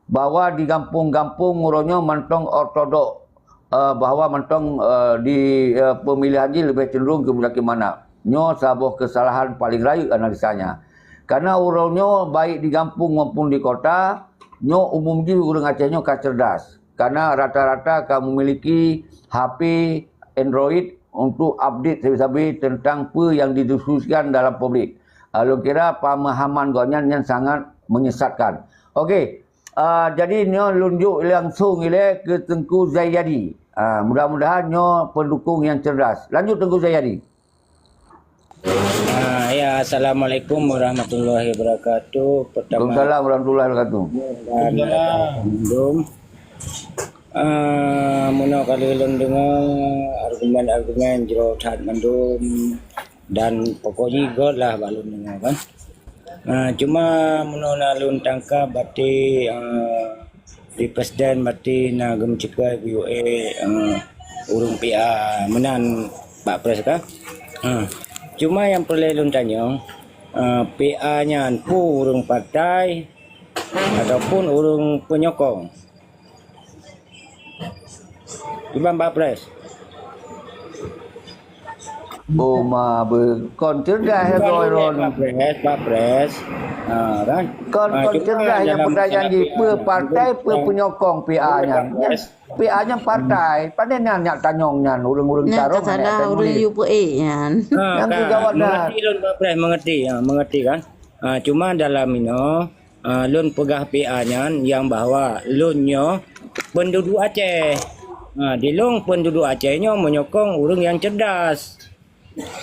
bahwa di gampông-gampông uroe nyoe mantong ortodok, eh, bahwa mantong, eh, di, eh, pemilihan jih lebih cenderung keu Muzakir Manaf. Nyoe saboh kesalahan paling rayeuk analisanya. Karena uroe nyoe baik di gampông maupun di kota, nyoe umum jih ureuëng Aceh nyoe ka cerdas. Karena rata-rata ka memiliki H P Android untuk update sabe-sabe tentang peue yang didiskusikan dalam publik. Ah, lôn kira pemahaman gobnyan nyan sangat menyesatkan. Okey, Ah, jadi nyoe lôn jok langsung ilée keu Teungku Zaidi. Ah, mudah-mudahan nyoe pendukung nyang cerdas. Lanjut Teungku Zaidi. Ah, ya, assalamualaikum warahmatullahi wabarakatuh. Pertama, Waalaikumsalam warahmatullahi wabarakatuh. Dan Assalamualaikum. Ah, meunoe kali lôn deungoe argumen-argumen jroh that mandum. Dan pokok jih göt lah bak lôn deungoe kan. Ah, cuma meunoe na lôn tangkap berarti, ah, di presiden berarti na geumeuceukai bak U A, ah, ureuëng P A meunan Pak Pres kan. Ah, cuma nyang peureulée lôn tanyong, ah, P A nyan peue ureuëng partai ataupun ureuëng penyokong? Iban Pak Pres. Oh, ma be-, kon cerdas ya, Bukan Bro Ron. Pak Pres, Pak Pres. Ha, kan? Kon, Ha, kon cuma cerdas nyang dalam pertanyaan masalah jih, P A peue nyan, partai, bukan peue penyokong P A nyan. Pak Pres. P A nyan partai, pandai nyan nyak tanyong nyan, ureuëng-ureuëng Nyan carong ka nyak salah tanyong ureuëng lé. U P A nyan. Ha, Nyang kan. Gawat dah. Mengerti lôn, Pak Pres, mengerti. Ha, mengerti kan? Ha, cuma dalam inoe, Ah, lôn peugah P A nyan nyang bahwa lôn nyoe penduduk Aceh. Ah, di lôn penduduk Aceh nyoe menyokong ureuëng nyang cerdas.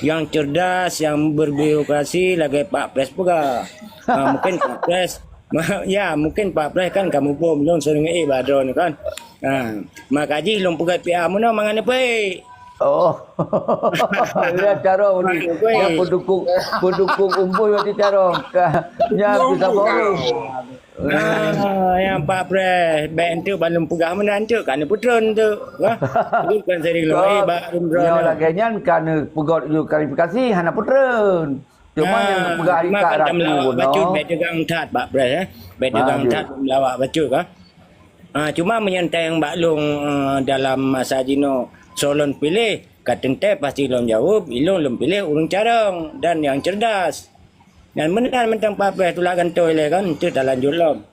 Nyang cerdas, nyang berbirokrasi lagée Pak Pres peugah. Ah, mungkin Pak Pres, ya, mungkin Pak Pres kan ka muphom lôn seuneuk éh bak droeneuh kan. Ah, maka jih lôn peugah P A meunoe mangat neupeue. Oh. Lihat carong ni. Oi. Yang pendukung, pendukung Umbus berarti carong. Ka-, nya bisa baru. Ah, nyang Pak Pres, bèk enteuk ban lôn peugah meunan enteuk, ka neupeutreun enteuk. Wah, itu bukan sering lagi, Kok baru nyoe lagèe nyan ka neupeugot ju klarifikasi, hana peutreun. Cuma nyang peugah ikat ratu melawak bacut, bèk teugang that Pak Pres, eh. Bèk teugang that melawak bacut, ah. Ah, cuma meunyoe teuntang bak lôn, eh, dalam masa jinoe, soe lôn piléh, ka teuntèe pasti lôn jaweueb, ilôn lôn piléh ureueng carông dan nyang cerdas. Nyan meunan mantong Pak Pres tulak gantoe ilèe kan, enteuk talanjut lom.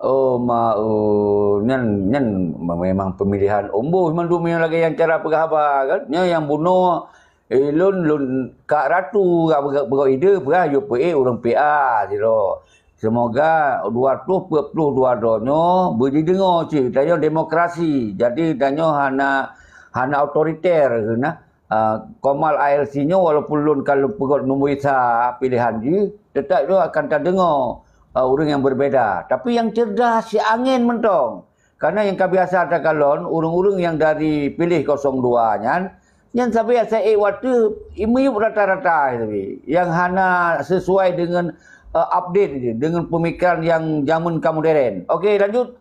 Oh, ma, oh, nyan, nyan memang pemilihan umbôh mandum nyang lagèe nyang cara peugah haba kan. Nyan nyang bunoe, eh, lôn, lôn kak ratu, ka peugot, peugot ide, peugah yue peuék ureueng P A sidroe. Seumoga dua reutôh peuet ploh dua droe nyoe beujideungoe cit, tanyoe demokrasi. Jadi, tanyoe hana, hana otoriter, kheun na. Ah, Komal A L C nyoe walaupun lôn ka lôn peugot numboi sa piléhan jih, teutap jih akan tadeungoe, ah, ureueng nyang berbeda. Tapi nyang cerdas si angén mantong. Karena nyang ka biasa takalon, ureueng-ureueng nyang dari piléh kosong dua nyan, nyan sabe asai ék watèe imiyup rata-rata sabe, nyang hana sesuai dengan, eh, update je, dengan pemikiran nyang jameun ka modern. Oke, lanjut.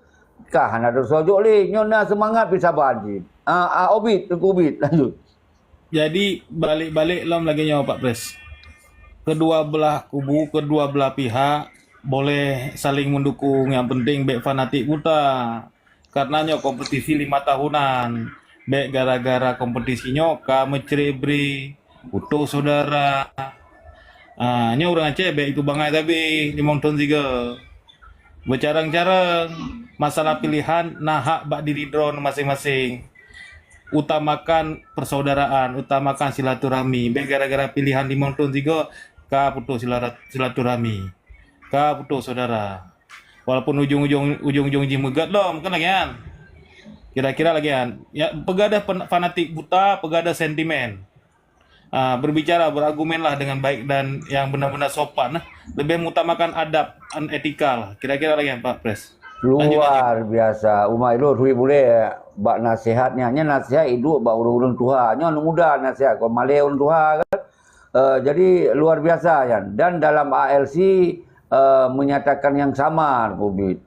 Ka hana teusojok lé, nyoe na seumangat pih saban jih. Ah, ah, Obit, Teungku Obit, lanjut. Jadi, balik-balik lom lagèe nyoe, Pak Pres. Kedua belah kubu, kedua belah pihak boleh saling mendukung, yang penting bèk fanatik buta. Karena nyoe kompetisi lima tahunan. Bèk gara-gara kompetisi nyoe ka meucré-bré, putôh syedara. Ah, nyoe ureueng Aceh bèk itu bangai sabe limong thôn sigoe. Beucarông-carông, masalah pilihan na hak bak diri droe maséng-maséng. Utamakan persaudaraan, utamakan silaturahmi. Bèk gara-gara pilihan limong thôn sigoe ka putôh silara-, silaturahmi. Ka putôh syedara. Walaupun ujong-ujong, ujong-ujong jih meugot lom, kan lagèe nyan. Kira-kira lagèe nyan. Ya, peugadôh pen-, fanatik buta, peugadôh sentimen. Ah, berbicara, berargumenlah dengan baik dan yang benar-benar sopan, eh. Lebih mengutamakan adab dan etika lah. Kira-kira lagi, Pak Pres. Lanjut, lanjut. Luar biasa. Umai lôn hui buleh bak nasihat nyan. Nyan nasihat iduek bak ureueng-ureueng tuha. Nyoe aneuk muda nasihat. Kon malèe ureueng tuha kan. Eh, jadi luar biasa nyan. Dan dalam A L C, eh, menyatakan yang sama, Bubit.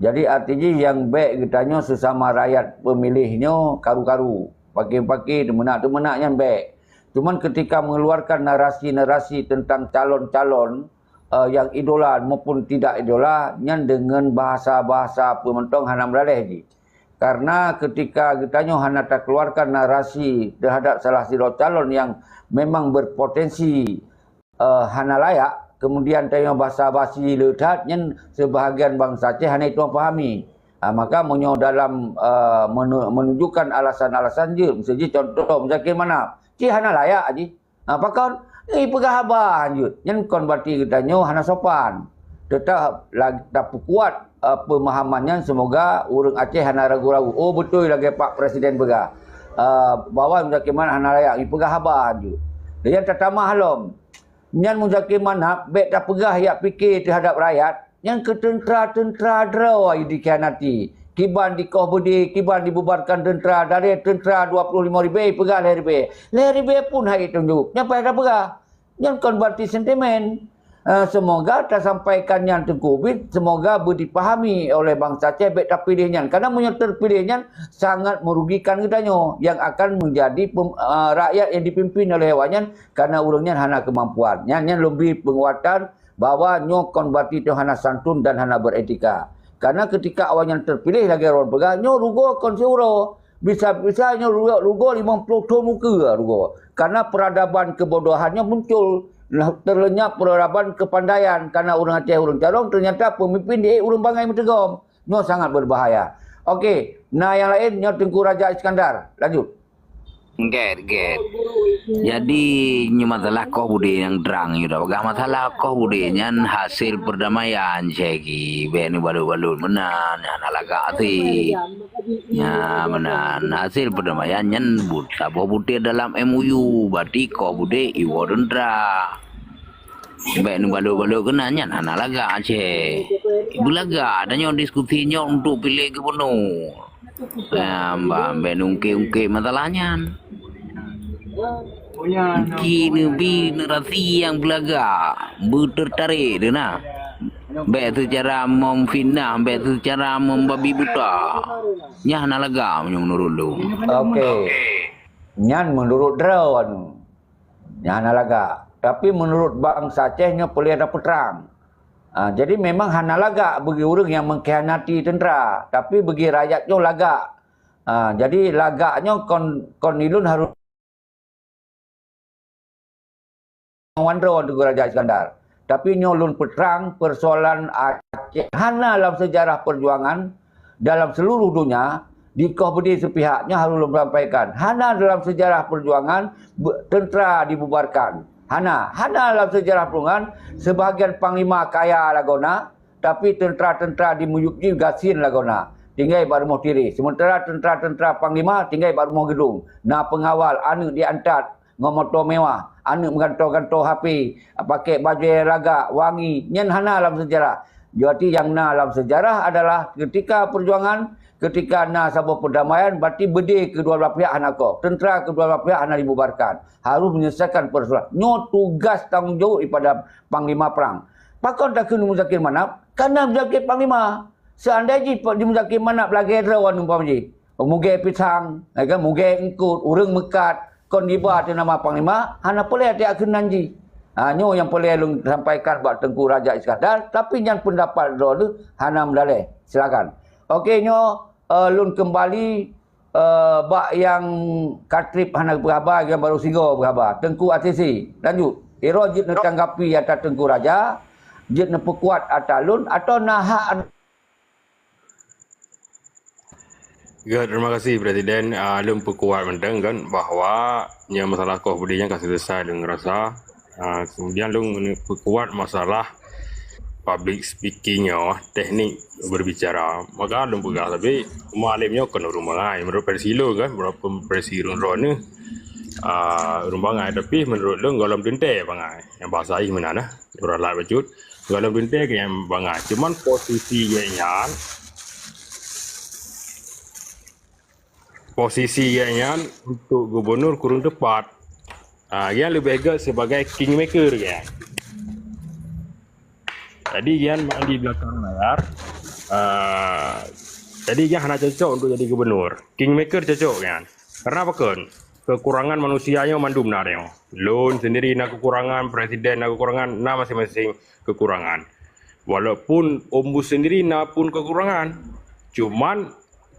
Jadi arti jih nyang bèk geutanyoe sesama rakyat pemilih nyoe karu-karu, paki-paki, teumeunak-teumeunak nyan bèk. Cuman ketika mengeluarkan narasi-narasi tentang calon-calon, eh, yang idola maupun tidak idola, nyan dengan bahasa-bahasa peue mantong hana meulaléh jih. Karena ketika geutanyoe hana takeluarkan narasi terhadap salah sidroe calon yang memang berpotensi eh, hana layak, kemudian tanyoe basa-basi le that, nyan sebahagian bansa Aceh hana jitueng pahami. Ah, maka meunyoe dalam, eh, menu-, menunjukkan alasan-alasan jeuet, miseue jih contoh Muzakir Manaf, cit hana layak jih. Ah, pakon? Ipeugah haba hanjeuet. Nyan kon berarti geutanyoe hana sopan. Teutap la-, tapeukuat, eh, pemahaman nyan, semoga ureueng Aceh hana ragu-ragu. Oh, beutôi lagèe Pak Presiden peugah, eh, bahwa Muzakir Manaf hana layak ipeugah haba hanjeuet. Dan nyan tatamah lom. Nyan Muzakir Manaf bèk tapeugah jak pike teuhadap rakyat, nyan keu teuntra-teuntra droe jih dikhianati. Kiban dikoh beudé, kiban dibubarkan teuntra, dari teuntra dua puluh lima ribèe peugah lhèe ribèe. Lhèe ribèe pun han jitunyok. Nyan payah tapeugah. Nyan kon berarti sentimen. Eh, semoga tasampaikan nyan Teungku Ubit, semoga beudipahami oleh bansa Aceh bèk tapiléh nyan. Karena meunyoe teupiléh nyan sangat merugikan geutanyoe yang akan menjadi pem-, eh, rakyat yang dipimpin oleh awaknyan karena ureueng nyan hana keumampuan. Nyan, nyan lôn bri peunguatan bahwa nyoe kon berarti nyoe hana santun dan hana beretika. Karena ketika awaknyan teupiléh lagèe droen peugah, nyoe rugoe kon siuroe. Bisa-bisa nyoe rugoe, rugoe limong ploh thon ukeue rugoe. Karena peradaban kebodohan nyoe muncul. Nah, terlenyap peradaban kepandaian. Karena ureueng Aceh ureueng carông, ternyata pemimpin di ureueng bangai meuteugom. Nyoe sangat berbahaya. Oke, na nyang laén nyoe Teungku Raja Iskandar. Lanjut. Gèt, gèt. Jadi, nyoe masalah koh beudé nyang trang nyoe dah. Peugah masalah koh beudé nyan hasil perdamaian, Syèki. Bèk neubalot-balot meunan, hana lagak até. Nya, meunan. Hasil perdamaian nyan buet saboh butir dalam M O U, berarti koh beudé iwoe teuntra. Bèk neubalot-balot keunan nyan hana lagak Aceh. Beulagak, dan nyoe diskusi nyoe untuk piléh gubernur. Amba bèk neungkèk-ungkèk masalah nyan. Ki neubi generasi nyang beulagak, beuteutarék deuna. Bèk seucara memfitnah, bèk seucara membabi buta. Nyan hana lagak meunurot lôn. Oke. Nyan meunurot droe. Nyan hana lagak. Tapi meunurot bansa Aceh nyoe peureulèe tapeutrang. Ah, jadi memang hana lagak bagi ureueng nyang mengkhianati teuntra, tapi bagi rakyat nyoe lagak. Ah, jadi lagak nyoe kon, kon ilôn harôh wan droe Teungku Raja Iskandar. Tapi nyoe lôn peutrang persoalan Aceh hana lam sejarah perjuangan dalam seluruh dunia, dikoh beudé seupihak, nyoe harôh lôn sampaikan. Hana dalam sejarah perjuangan be-, teuntra dibubarkan. Hana, hana dalam sejarah perjuangan sebahagian panglima kaya lagoe na, tapi teuntra-teuntra di miyueb jih gasien lagoe na, tinggai bak rumoh tireh. Sementara teuntra-teuntra panglima tinggai bak rumoh geudong. Na peungawal, aneuk diantat ngon moto mewah, aneuk meugantoe-gantoe H P, pakai bajèe lagak, wangi, nyan hana lam sejarah. Jadi nyang na lam sejarah adalah ketika perjuangan, ketika na saboh perdamaian, berarti beudé kedua belah pihak hana koh. Teuntra kedua belah pihak hana dibubarkan. Harus menyelesaikan persoalan. Nyoe tugas tanggong jaweueb daripada panglima perang. Pakon takheun Muzakir Manaf? Karena Muzakir panglima. Seandai jih di Muzakir Manaf lagèe droe umpama jih, mugèe pisang, ya kan, mugèe eungkôt, ureueng meukat, kon jiba ateueh nama panglima, hana peureulèe takheun nan jih. Ha, nyoe nyang peureulèe lôn sampaikan bak Teungku Raja Iskandar, tapi nyan peundapat droeneuh hana meulaléh. Silakan. Oke, nyoe, eh, lôn keumbali, eh, bak nyang ka trép hana geupeugah haba, nyang barô sigoe geupeugah haba. Teungku A T C, lanjut. Iro jeuet neutanggapi ata Teungku Raja, jeuet neupeukuat ata lôn, atawa na hak Ya, terima kasih Presiden. Ah, lôn peukuat mantong kan bahwa nyang masalah koh beudé nyan ka selesai lôn rasa. Ah, kemudian lôn peukuat masalah public speaking nyoe, teknik berbicara. Maka lôn peugah sabe, Mualem nyoe kon ureueng bangai. Menurut versi lôn kan, menurut versi droeneuh, Ah, ureuëng bangai, tapi menurut lôn gohlom teuntée bangai. Nyang bahasa jih meunan, eh. Ureuëng laén bacut, gohlom teuntée keu nyang bangai. Cuman posisi gobnyan, posisi gobnyan untuk gubernur kurang tepat. Ah, gobnyan leubeh gét sebagai kingmaker gobnyan. Jadi gobnyan main di belakang layar. Ah, jadi gobnyan hana cocok untuk jadi gubernur. Kingmaker cocok gobnyan. Karena apa kon? Kekurangan manusia nyoe mandum na nyoe. Lôn sendiri na kekurangan, presiden na kekurangan, na masing-masing kekurangan. Walaupun Ombus sendiri na pun kekurangan, cuman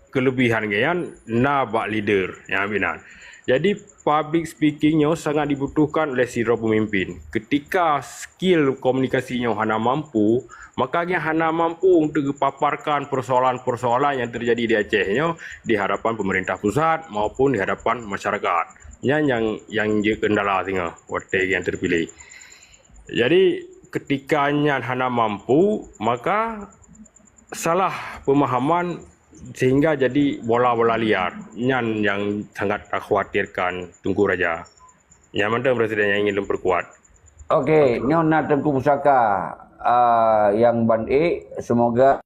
kelebihan gobnyan na bak leader nyang binan. Jadi public speaking nyoe sangat dibutuhkan oleh sidroe pemimpin. Ketika skill komunikasi nyoe hana mampu, maka gobnyan hana mampu untuk geupaparkan persoalan-persoalan yang terjadi di Aceh nyoe di hadapan pemerintah pusat maupun di hadapan masyarakat. Nyan nyang nyang jeuet kendala singoh watée gobnyan terpilih. Jadi ketika nyan hana mampu, maka salah pemahaman sehingga jadi bola-bola liar. Nyan yang sangat takhawatirkan Teungku Raja. Nyan mantong presiden yang ingin lôn perkuat. Okey, nyoe na Teungku Pusaka, ah, yang ban ék, semoga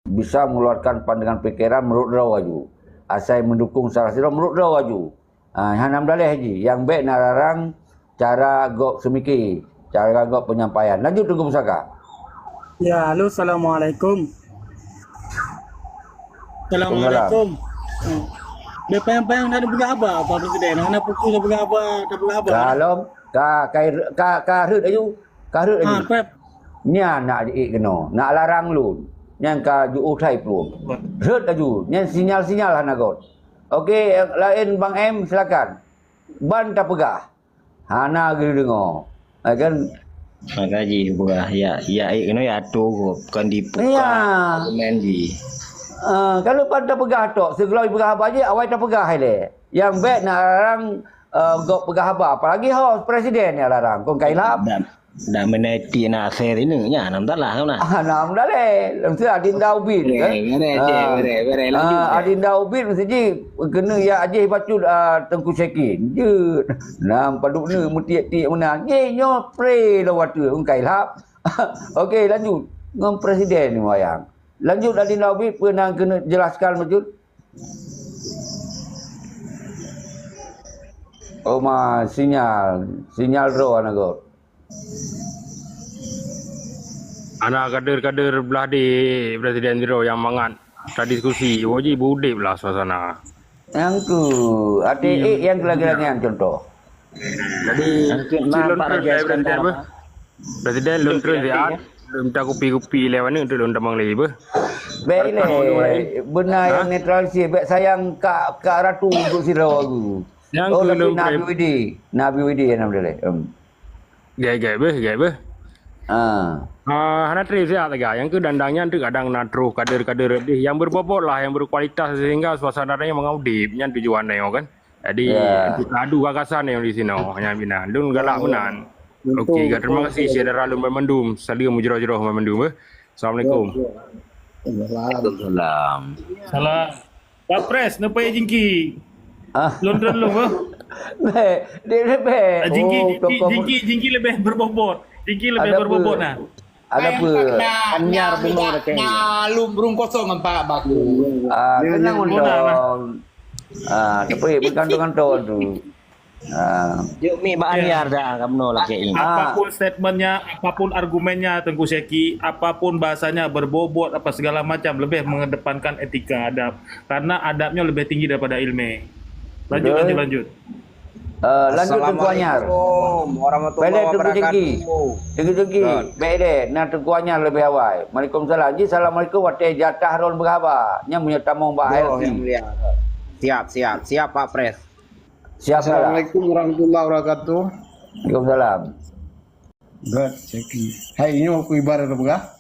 bisa mengeluarkan pandangan pikiran menurut droe laju. Asai mendukung salah sidroe menurut droe laju. Ha, hana meudaléh jih, nyang bék na larang cara gob seumiki, cara gob penyampaian. Lanjut Teungku Pusaka. Ya, halo, assalamualaikum. Assalamualaikum. Waalaikumsalam. Bepayang-payang nak peugah haba, Pak Presiden. Hana fokus nak peugah haba, nak peugah haba. Kalau ka, ka, ka, ka rhot laju, ka rhot laju. Ha, Pep. Nyan nak jiék keunoe, nak larang lôn. Nyan ka jiôh thai plueng. Rhot laju, nyan sinyal-sinyal hana göt. Okey, laén Bang M, silakan. Ban tapeugah. Hana geudeungoe. Ha, kan? Maka jih peugah, ya, ya, eh, keunoe ya, tu kon dibuka argumen jih. Ah, kalau ban tapeugah tok, sigohlom peugah haba jih, awai tapeugah ilée. Nyang bék na larang, eh, gob peugah haba, apalagi ho presiden nyang larang, kon kailap. Dan, dan meunai ti na asai rineuek nyan, nam talah tu nah. Ah, nam dalé. Leungsi adinda ubit, kan? Bere, bere, bere, bere, lanjut, ah, bere. Adinda ubit mesti ji kena ya ajih bacut, ah, Teungku Syekhi. Jeuet. Nam padub ni mutiek-tiek meunan. Ye, nyoe pre lo watu, kon kailap. Okey, lanjut. Ngon presiden ni wayang. Lanjut adinda ubit, peue nyang keuneuk jelaskan bacut? Oh, ma, sinyal. Sinyal droe hana göt. Hana kader-kader blah di presiden sidroe nyang mangat tadiskusi, woe jih beudeb lah suasana. Nyang ku, até ék nyang lagée-lagée nyan contoh. Jadi, cit lôn treun lé presiden beuh. Presiden lôn treun siat, lôn minta kupi-kupi lé waneuk untuk lôn tamong lé beuh. Bék ilée, beuna nyang netralisir, bék sayang kak, kak ratu untuk sidroe. Nyang oh, tapi Nabi Widi. Nabi Widi, alhamdulillah. Em. Gai-gai beuh, gai beuh. Ah. Ah, hana trép siat lagée. Nyang keu dandang nyan teuk kadang na troh kader-kader deh nyang berbobot lah, nyang berkualitas sehingga suasana nyan mangat udeb. Nyan tujuan nyoe kan. Jadi, ya, untuk adu gagasan nyoe di sinoe, nyan binan. Lôn galak meunan. Okey, terima kasih syedara lôn banmandum. Saleuem meujaroe-jaroe banmandum, eh. Assalamualaikum. Waalaikumsalam. Salam. Pak Pres, neupaék jingki. Ah. Lôn treun lôn, beuh. Bèk, dek bèk. Ah, jingki, oh, jingki, tokoh jingki, jingki leubeh berbobot. Jingki leubeh berbobot, nah. Ada apa? Anyar bunoe dah kaya. Nalum burung kosong nampak baku. Ah, tenang, Undong. Ah, tapi bergantung-gantung tu. Ah. Jok mi bak anyar dah, kamu lagi. Apapun statementnya, apapun argumennya, Tengku Syeki, apapun bahasanya, berbobot apa segala macam, lebih mengedepankan etika adab. Karena adabnya lebih tinggi daripada ilmu. Lanjut, lanjut, lanjut. Eh, lanjut, Tengku Anyar. Assalamualaikum warahmatullahi wabarakatuh. Tengku Syeki. Tengku Syeki. Baik deh, nah Tengku Anyar lebih awai. Waalaikumsalam. Ji, assalamualaikum, watèe jatah lôn berhaba. Nyan meunyoe tamong bak L C. Yang mulia. Siap, siap, siap, Pak Pres. Siap, Pak. Assalamualaikum warahmatullahi wabarakatuh. Waalaikumsalam. Gèt, Syeki. Hai, nyoe aku ibarat peugah.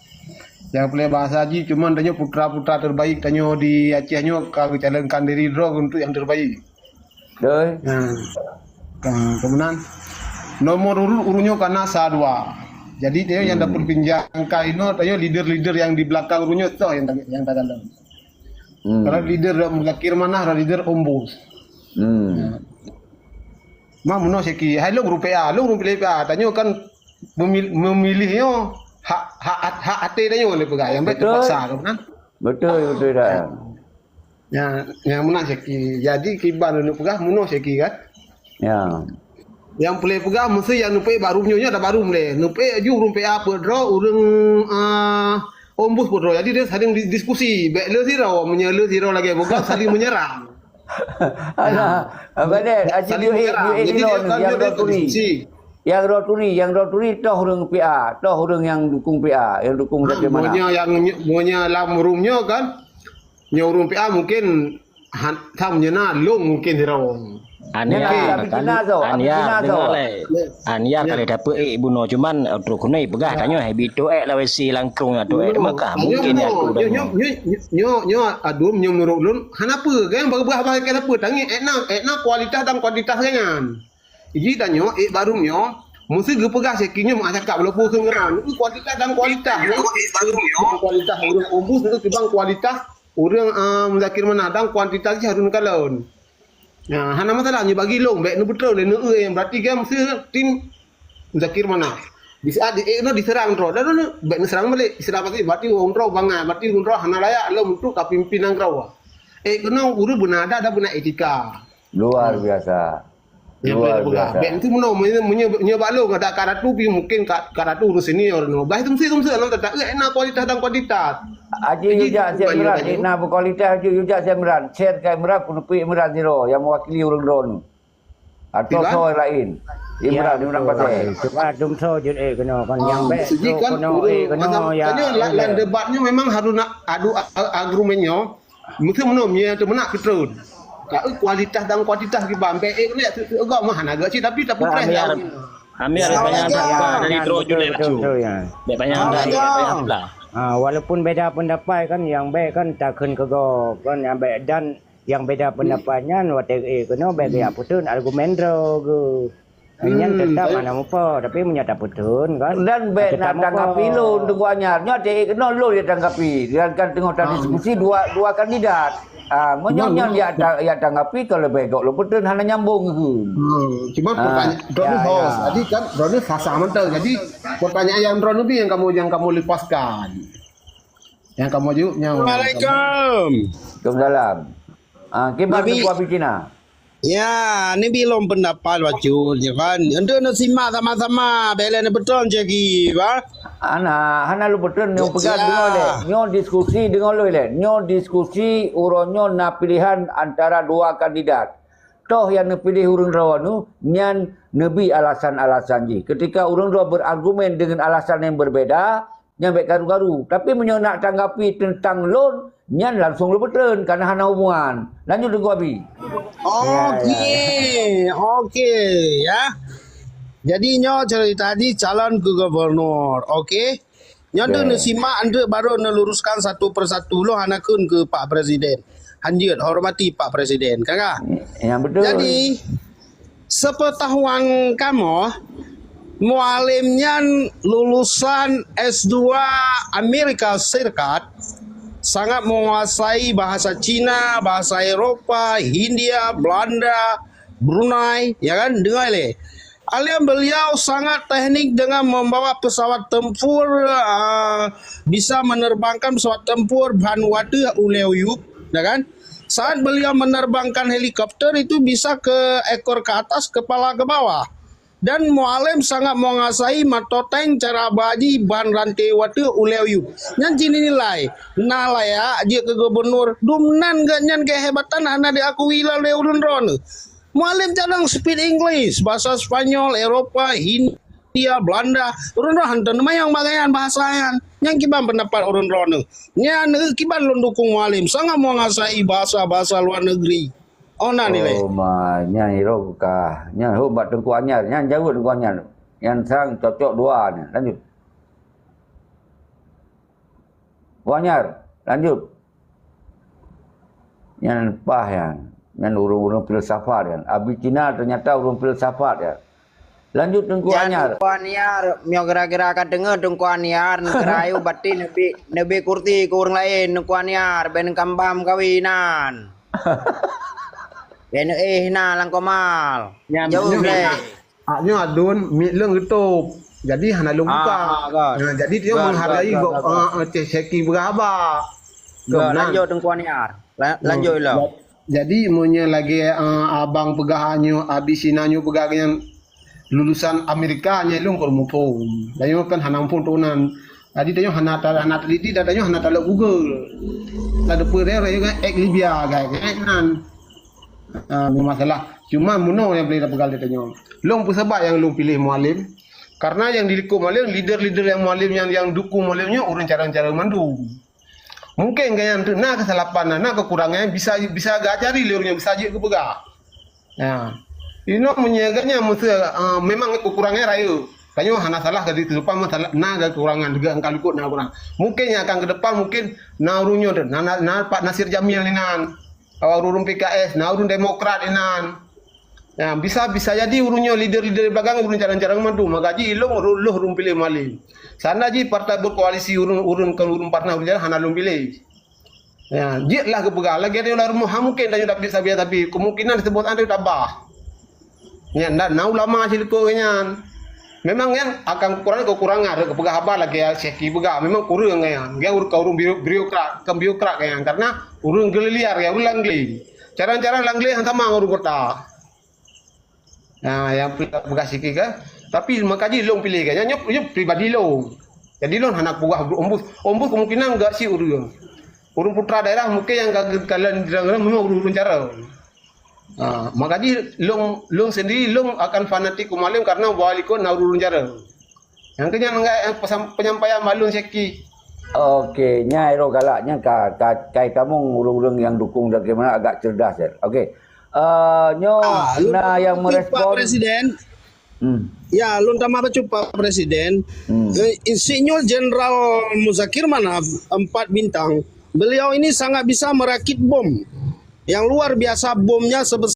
Nyang peureulèe bahasa jih, cuman tanyoe putra-putra terbaik tanyoe di Aceh nyoe ka geucalonkan diri droe untuk yang terbaik. Betul. Nah, ka, kemudian nomor urut urut nyoe kana sa dua. Jadi, tanyoe yang dapat pinjangkan inoe, tanyoe leader-leader yang di belakang urut nyoe toh yang ta-, yang takalon. Hmm. Kalau leader Muzakir Manaf, ada leader Ombus. Hmm. Mah meunoe siki, hai lôn ureuëng P A, lôn ureuëng P A, tanyoe kan memil-, memilih nyoe hak, hak, hak até tanyoe lé peugah, nyang bèk teupaksa kan. Betul, betul dah. Ya, nyang meunan siki. Jadi kiban lôn peugah meunoe siki kan. Ya. Nyang peureulèe peugah meusti nyang neupeuék bak rum nyoe, nyoe dak bak rum lé. Neupeuék ju ureuëng P A peuet droe, ureuëng, ah, Ombus peuet droe. Jadi dia saling di-, diskusi. Bèk le sidroe, meunyoe le sidroe lagèe peugah saling menyerang. Alah, Abang Ded, aci saling menyerang. Jadi dia kan nyang dia droe turi. Diskusi. Nyang droe turi, nyang droe turi toh ureuëng P A, toh ureuëng nyang dukung P A, nyang dukung Zakir Manaf. Meunyoe nyang, meunyoe lam rum nyoe kan, nyoe ureuëng P A mungkin han, tham nyeuna lôn mungkin sidroe. An Yar, Nyang tapi kan, Cina tu, An tapi Yar, Cina tu. Deungoe lé. An Yar ka lheueh dapeuék bunoe, cuman, eh, trok keunoe peugah tanyoe hai bito ék lawét si langkong atau ék meuka mungkin ya tu dah. Nyoe, nyoe, nyoe, nyoe, adum nyoe menurut lôn hana peue kan, bagi peugah bagi hana peue, tangi ék na, ék na kualitas dan kuantitas nyan. Ji tanyoe ék bak rum nyoe, meusti geupeugah siki nyoe meucakap walaupun keu ngeran, kualitas dan kualitas. Kualitas ureuëng Ombus nyoe kibang kualitas ureuëng, ah, Muzakir Manaf dan kuantitas jih harun kalon. Nah, hana masalah nyoe bagi lôn, bèk neubeutôi lé neueu, berarti kan meusti tim Muzakir Manaf. Di saat di, eh, keunoe diserang droe, dan bèk neuserang balik. Diserang balik, berarti ureuëng droe bangai, berarti ureuëng droe hana layak lom untuk ka pimpin nanggroe. Eh, keunoe ureuëng beuna adat dan beuna etika. Luar biasa. Nyang Luar payah peugah. Biasa. Bèk meusti meunoe, meunyoe, meunyoe, meunyoe bak lôn, adak ka ratu pi mungkin ka, ka ratu ureuëng senior nyoe. Bah itu meusti, meusti lôn tetap, eh, na kualitas dan kuantitas. Aji Yujak Syed Imran, na berkualitas Aji Yujak Syed Imran. Share ke Imran, penepi Imran sidroe yang mewakili ureuëng droe nyoe. Atau soe laén. Imran, Imran Pasai. Cuba dum soe jeuet, eh, keunoe kan nyang bèk. Sejak kan keunoe, eh, keunoe ya. Tanyoe lam debat nyoe memang harus nak adu a-, argumen nyoe. Meusti meunoe, meunyoe teuh meunan keu treun. Ka, eh, kualitas dan kuantitas kiban. Bèk, eh, keuneuk, eh, eh, mah hana geucit, tapi, tapi Amir, Amir, banyak tak dari droe julai laju. Bèk banyak tak, bèk banyak pula. Ha, walaupun beda pendapat kan, nyang bèk kan takheun keu gob kan, nyang bèk dan nyang beda pendapat nyan watèe, eh, keunoe bèk geuyak peuteun argumen droe geuh. Nyan tetap hana mupa, tapi meunyoe tapeuteun kan. Dan bèk nak tanggapi lôn, Teungku Anyar. Nyoe teuh keunoe lôn ya tanggapi. Dan kan teungoh tadiskusi dua, dua kandidat. Ah, meunyoe nyan ya ta-, ya tanggapi, ka leubeh gok lôn peuteun hana nyambung keu. Hmm, cuma pertanyaan droeneuh host. Jadi kan droeneuh sah-sah mantong. Jadi pertanyaan yang droeneuh bi yang kamu, yang kamu lepaskan. Yang kamu jawab nyawa. Assalamualaikum. Waalaikumsalam. Ah, kiban Teungku Abi Cina. Ya, ni bilom pendapat bacut, ya kan. Untuk nak simak sama-sama, bela ni betul cegi, bah. Ana, hana lu betul nyoe peugah deungoe lé. Nyoe diskusi deungoe lé. Nyoe diskusi uroe nyoe na pilihan antara dua kandidat. Toh nyang neupiléh ureuëng droe nyoe nyan neubi alasan-alasan jih. Ketika ureuëng droe berargumen dengan alasan yang berbeda, nyan bèk karu-karu. Tapi meunyoe nak tanggapi teuntang lôn, nyan langsung lôn peuteun, kana hana hubungan. Lanjut Teungku Abi. Oke, oke, ya. Jadi nyoe cerita tadi calon ke gubernur, oke. Nyoe tu neusimak, untuk baru neuluruskan satu persatu. Lôn hana kheun ke Pak Presiden. Hanjeuet, hormati Pak Presiden, kakak. Yang betul. Jadi, Sepengetahuan kamoe, Mualem nyan lulusan S dua Amerika Serikat, sangat menguasai bahasa Cina, bahasa Eropa, Hindia, Belanda, Brunei, ya kan? Dengar leh. Alem beliau sangat teknik dengan membawa pesawat tempur, ah, bisa menerbangkan pesawat tempur ban watèe ulèe yup, ya kan? Saat beliau menerbangkan helikopter itu bisa ke ekor ke atas, kepala ke bawah. Dan Mualem sangat menguasai mata tank cara baji ban ranté watèe ulèe yup. Nyan jih nilai. Na layak jeuet keu gubernur. Dumnan geuh nyan keuhebatan hana diakui lé ureuëng droeneuh. Mualem jarang speak English, bahasa Spanyol, Eropa, Hindia, India, Belanda, ureuëng droe hantom neumayang bak gobnyan bahasa nyan. Nyan kiban pendapat ureuëng droeneuh. Nyan, eh, kiban lôn dukung Mualem, sangat menguasai bahasa-bahasa luar negeri. Oh, na nilai. Oh, ma, nyan iro ka. Nyan hok bak Teungku Anyar, nyan jaweueb Teungku Anyar. Nyan sang cocok dua nyan. Lanjut. Teungku Anyar, lanjut. Nyan paih nyan. Nyan ureuëng-ureuëng filsafat nyan. Abi Cina ternyata ureuëng filsafat nyan. Lanjut Teungku Anyar. Teungku Anyar, meunyoe gira-gira ka deungoe Teungku Anyar, neugerayu bati neubi, neubi kursi keu ureuëng laén Teungku Anyar, bèk neukambam kawinan. Keuneuk éh na lam komal. Nyan, jauh nyan. Lé. Hak nyoe adun, miet lôn geutôp. Jadi hana lôn buka. Ah, kan. Nah, jadi dia menghargai gok, ah, ah, cek seki beuraba. Kan, lanjut Teungku Aniar. La-, lanjut ilong. Jadi meunyoe lagèe, ah, abang peugah nyoe, Abi Sina nyoe peugah nyan lulusan Amerika nyan lôn kon muphom. Dan nyoe kan hana muphom tunan. Jadi tanyoe hana ta-, hana teliti dan tanyoe hana talok Google. Ka teupeu raya-raya kan ek Libya kan, ek nan. Ha, ni masalah. Cuma meunoe nyang boleh tapeugah lé tanyoe. Lôn peusabab nyang lôn piléh Mualem. Karena nyang di likot Mualem, leader-leader nyang Mualem nyang, nyang dukung Mualem nyoe ureueng carang-carang mandum. Mungkin gobnyan tu na keusalahan, na keukurangan, bisa, bisa geuajari lé ureueng nyoe, bisa jeuet geupeugah. Ya. Inoe meunyoe gobnyan meuseu, ah, memang keukurangan rayeuk. Tanyoe hana salah gaki keusalahan, masalah na keukurangan, juga angka likot na kurang. Mungkin nyang akan keu depan mungkin na ureueng nyoe, na, na, na Pak Nasir Jamil inan. Ureueng P K S, na ureueng Demokrat inan. Ya, bisa, bisa jadi ureueng nyoe leader-leader di belakang ureueng carang-carang mandum. Maka jih ilong ureueng, lôn ureueng piléh Mualem. Sana jih partai berkoalisi ureueng, ureueng kon ureueng partai ureueng jalan hana lôn piléh. Ya, jeuet lah geupeugah. Lagèe nyoe lam rumoh, ha, mungkin tanyoe dapat sabian, tapi kemungkinan disebut anda tabah. Ya, dan na ulama silikot nyan. Memang nyan akan keukurangan, keukurangan, ada geupeugah haba lagèe Syekh peugah. Memang kureueng nyan. Nyan ureueng, ureueng biu-, birokrat, kon birokrat nyan. Karena ureueng geuliliar, ya, ureueng langglé. Carang-carang langglé han sama ngon ureueng kota. Nah, nyang peugah sikit kan. Tapi maka jih lôn piléh kan. Nyoe, nyoe pribadi lôn. Jadi lôn hana peugah ombus. Ombus kemungkinan gak si ureueng. Ureueng putra daerah mungkin nyang ka geukalon memang ureueng-ureueng carang. Ha, maka jih lôn, lôn sendiri lôn akan fanatik keu Mualem karena wali kon na ureueng-ureueng carang. Nyang keu nyan enggak, eh, pesan, penyampaian malum Syeki. Okey, nyan iro galak nyan ka, ka, ka tamong ureueng-ureueng nyang dukung dan bagaimana agak cerdas ya. Okey. Eh, nyoe Ah, lôn na nyang tamah bacut, Pak merespon. Presiden. Hmm. Ya, lôn tamah bacut, Pak Presiden. Hmm. Eh, Insinyur Jenderal Muzakir Manaf, empat bintang. Beliau ini sangat bisa merakit bom. Yang luar biasa bomnya sebesar